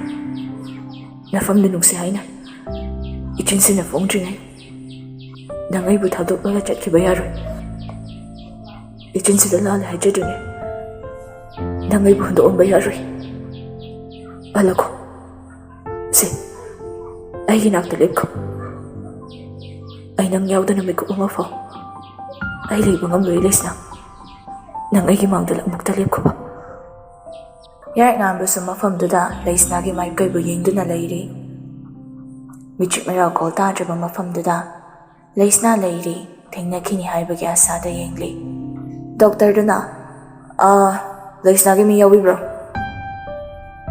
ꯅꯐꯝꯗ ꯅꯨꯡꯁꯤ ꯍꯥꯏꯅ ꯏꯆꯤꯟꯁꯤꯟꯅ ꯐꯣꯡꯗ꯭ꯔꯤꯉꯩ ꯅꯪ ꯑꯩꯕꯨ ꯊꯥꯗꯣꯛꯂꯒ ꯆꯠꯈꯤꯕ ꯌꯥꯔꯣꯏ꯫ ꯏꯆꯤꯟꯁꯤꯗ ꯂꯥꯜꯂꯦ ꯍꯥꯏꯖꯗ꯭ꯔꯤꯉꯩ ꯅꯪ ꯑꯩꯕꯨ ꯍꯨꯟꯗꯣꯛꯑꯝꯕ ꯌꯥꯔꯣꯏ꯫ ꯑꯂꯈꯣ, ꯁꯦ, ꯑꯩꯒꯤ ꯅꯥꯛꯇ ꯂꯦꯞꯈꯣ꯫ ꯑꯩ ꯅꯪ ꯌꯥꯎꯗꯅ ꯃꯤꯀꯨꯞ ꯑꯃ ꯐꯥꯎ ꯑꯩ ꯂꯩꯕ ꯉꯝꯂꯣꯏ, ꯂꯩꯁꯅꯥ꯫ ꯅꯪ ꯑꯩꯒꯤ ꯃꯥꯡꯗ ꯑꯃꯨꯛꯇ ꯂꯦꯞꯈꯣꯕ꯫ ꯌꯥꯏ ꯉꯥꯟꯕꯁꯨ ꯃꯐꯝꯗꯨꯗ ꯂꯩꯁꯅꯥꯒꯤ ꯃꯥꯏꯀꯩꯕꯨ ꯌꯦꯡꯗꯨꯅ ꯂꯩꯔꯤ꯫ ꯃꯤꯆꯤꯛ ꯃꯤꯔꯥꯎꯈꯣꯜ ꯇꯥꯗ꯭ꯔꯕ ꯃꯐꯝꯗꯨꯗ ꯂꯩꯁꯅꯥ ꯂꯩꯔꯤ, ꯊꯦꯡꯅꯈꯤꯅꯤ ꯍꯥꯏꯕꯒꯤ ꯑꯁꯥꯗ ꯌꯦꯡꯂꯤ꯫ ꯗꯣꯛꯇꯔꯗꯨꯅ, "ꯑꯥ, ꯂꯩꯁꯅꯥꯒꯤ ꯃꯤ ꯌꯥꯎꯕꯤꯕ꯭ꯔꯣ?"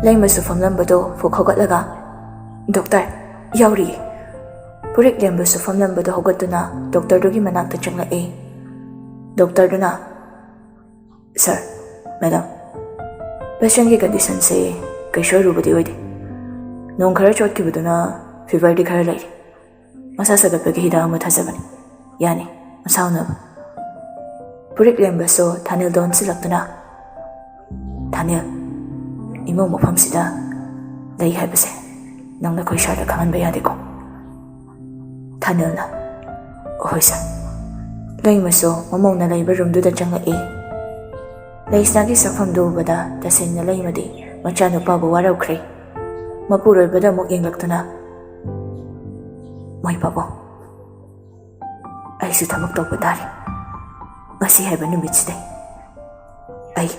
ꯂꯩꯃꯁꯨ ꯐꯝꯂꯝꯕꯗꯨ ꯐꯨꯛ ꯍꯧꯒꯠꯂꯒ, "ꯗꯣꯛꯇꯔ, ꯌꯥꯎꯔꯤꯌꯦ꯫" ꯄꯨꯔꯤꯛ ꯂꯦꯝꯕꯁꯨ ꯐꯝꯂꯝꯕꯗꯨ ꯍꯧꯒꯠꯇꯨꯅ ꯗꯣꯛꯇꯔꯗꯨꯒꯤ ꯃꯅꯥꯛꯇ ꯆꯪꯂꯛꯏ꯫ ꯗꯣꯛꯇꯔꯗꯨꯅ, "ꯁꯥꯔ, ꯃꯦꯗꯥꯝ, ꯄꯦꯁꯦꯟꯒꯤ ꯀꯟꯗꯤꯁꯟꯁꯦ ꯀꯩꯁꯨ ꯑꯔꯨꯕꯗꯤ ꯑꯣꯏꯗꯦ꯫ ꯅꯣꯡ ꯈꯔ ꯆꯣꯠꯈꯤꯕꯗꯨꯅ ꯐꯤꯚꯔꯗꯤ ꯈꯔ ꯂꯩꯔꯤ꯫ ꯃꯁꯥ ꯁꯥꯒꯠꯄꯒꯤ ꯍꯤꯗꯥꯛ ꯑꯃ ꯊꯥꯖꯕꯅꯤ꯫ ꯌꯥꯅꯤ, ꯃꯁꯥ ꯎꯅꯕ꯫" ꯄꯨꯔꯤꯛ ꯂꯦꯝꯕꯁꯨ ꯊꯥꯅꯤꯜꯗ ꯑꯣꯟꯁꯤꯜꯂꯛꯇꯨꯅ, "ꯊꯥꯅꯤꯜ, ꯏꯃꯧ ꯃꯐꯝꯁꯤꯗ ꯂꯩ ꯍꯥꯏꯕꯁꯦ ꯅꯪꯅ ꯑꯩꯈꯣꯏ ꯁꯥꯔꯗ ꯈꯪꯍꯟꯕ ꯌꯥꯗꯦꯀꯣ?" ꯊꯥꯅꯤꯜꯅ, "ꯍꯣꯏ ꯁꯥꯔ꯫" ꯂꯩꯃꯁꯨ ꯃꯃꯧꯅ ꯂꯩꯕ ꯔꯨꯝꯗꯨꯗ ꯆꯪꯂꯛꯏ꯫ ꯂꯩꯁꯅꯥꯒꯤ ꯁꯛꯐꯝꯗꯨ ꯎꯕꯗ ꯇꯁꯦꯡꯅ ꯂꯩꯃꯗꯤ ꯃꯆꯥꯅꯨꯄꯥꯕꯨ ꯋꯥꯔꯧꯈ꯭ꯔꯦ꯫ ꯃꯄꯨꯔꯣꯏꯕꯗ ꯑꯃꯨꯛ ꯌꯦꯡꯂꯛꯇꯨꯅ, "ꯃꯣꯏ ꯄꯥꯕꯨꯡ, ꯑꯩꯁꯨ ꯊꯕꯛ ꯇꯧꯕ ꯇꯥꯔꯦ꯫ ꯉꯁꯤ ꯍꯥꯏꯕ ꯅꯨꯃꯤꯠꯁꯤꯗꯩ ꯑꯩ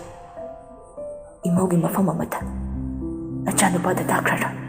ꯏꯃꯧꯒꯤ ꯃꯐꯝ ꯑꯃꯠꯇ ꯅꯆꯥꯅꯨꯄꯥꯗ ꯇꯥꯈ꯭ꯔꯔꯣꯏ꯫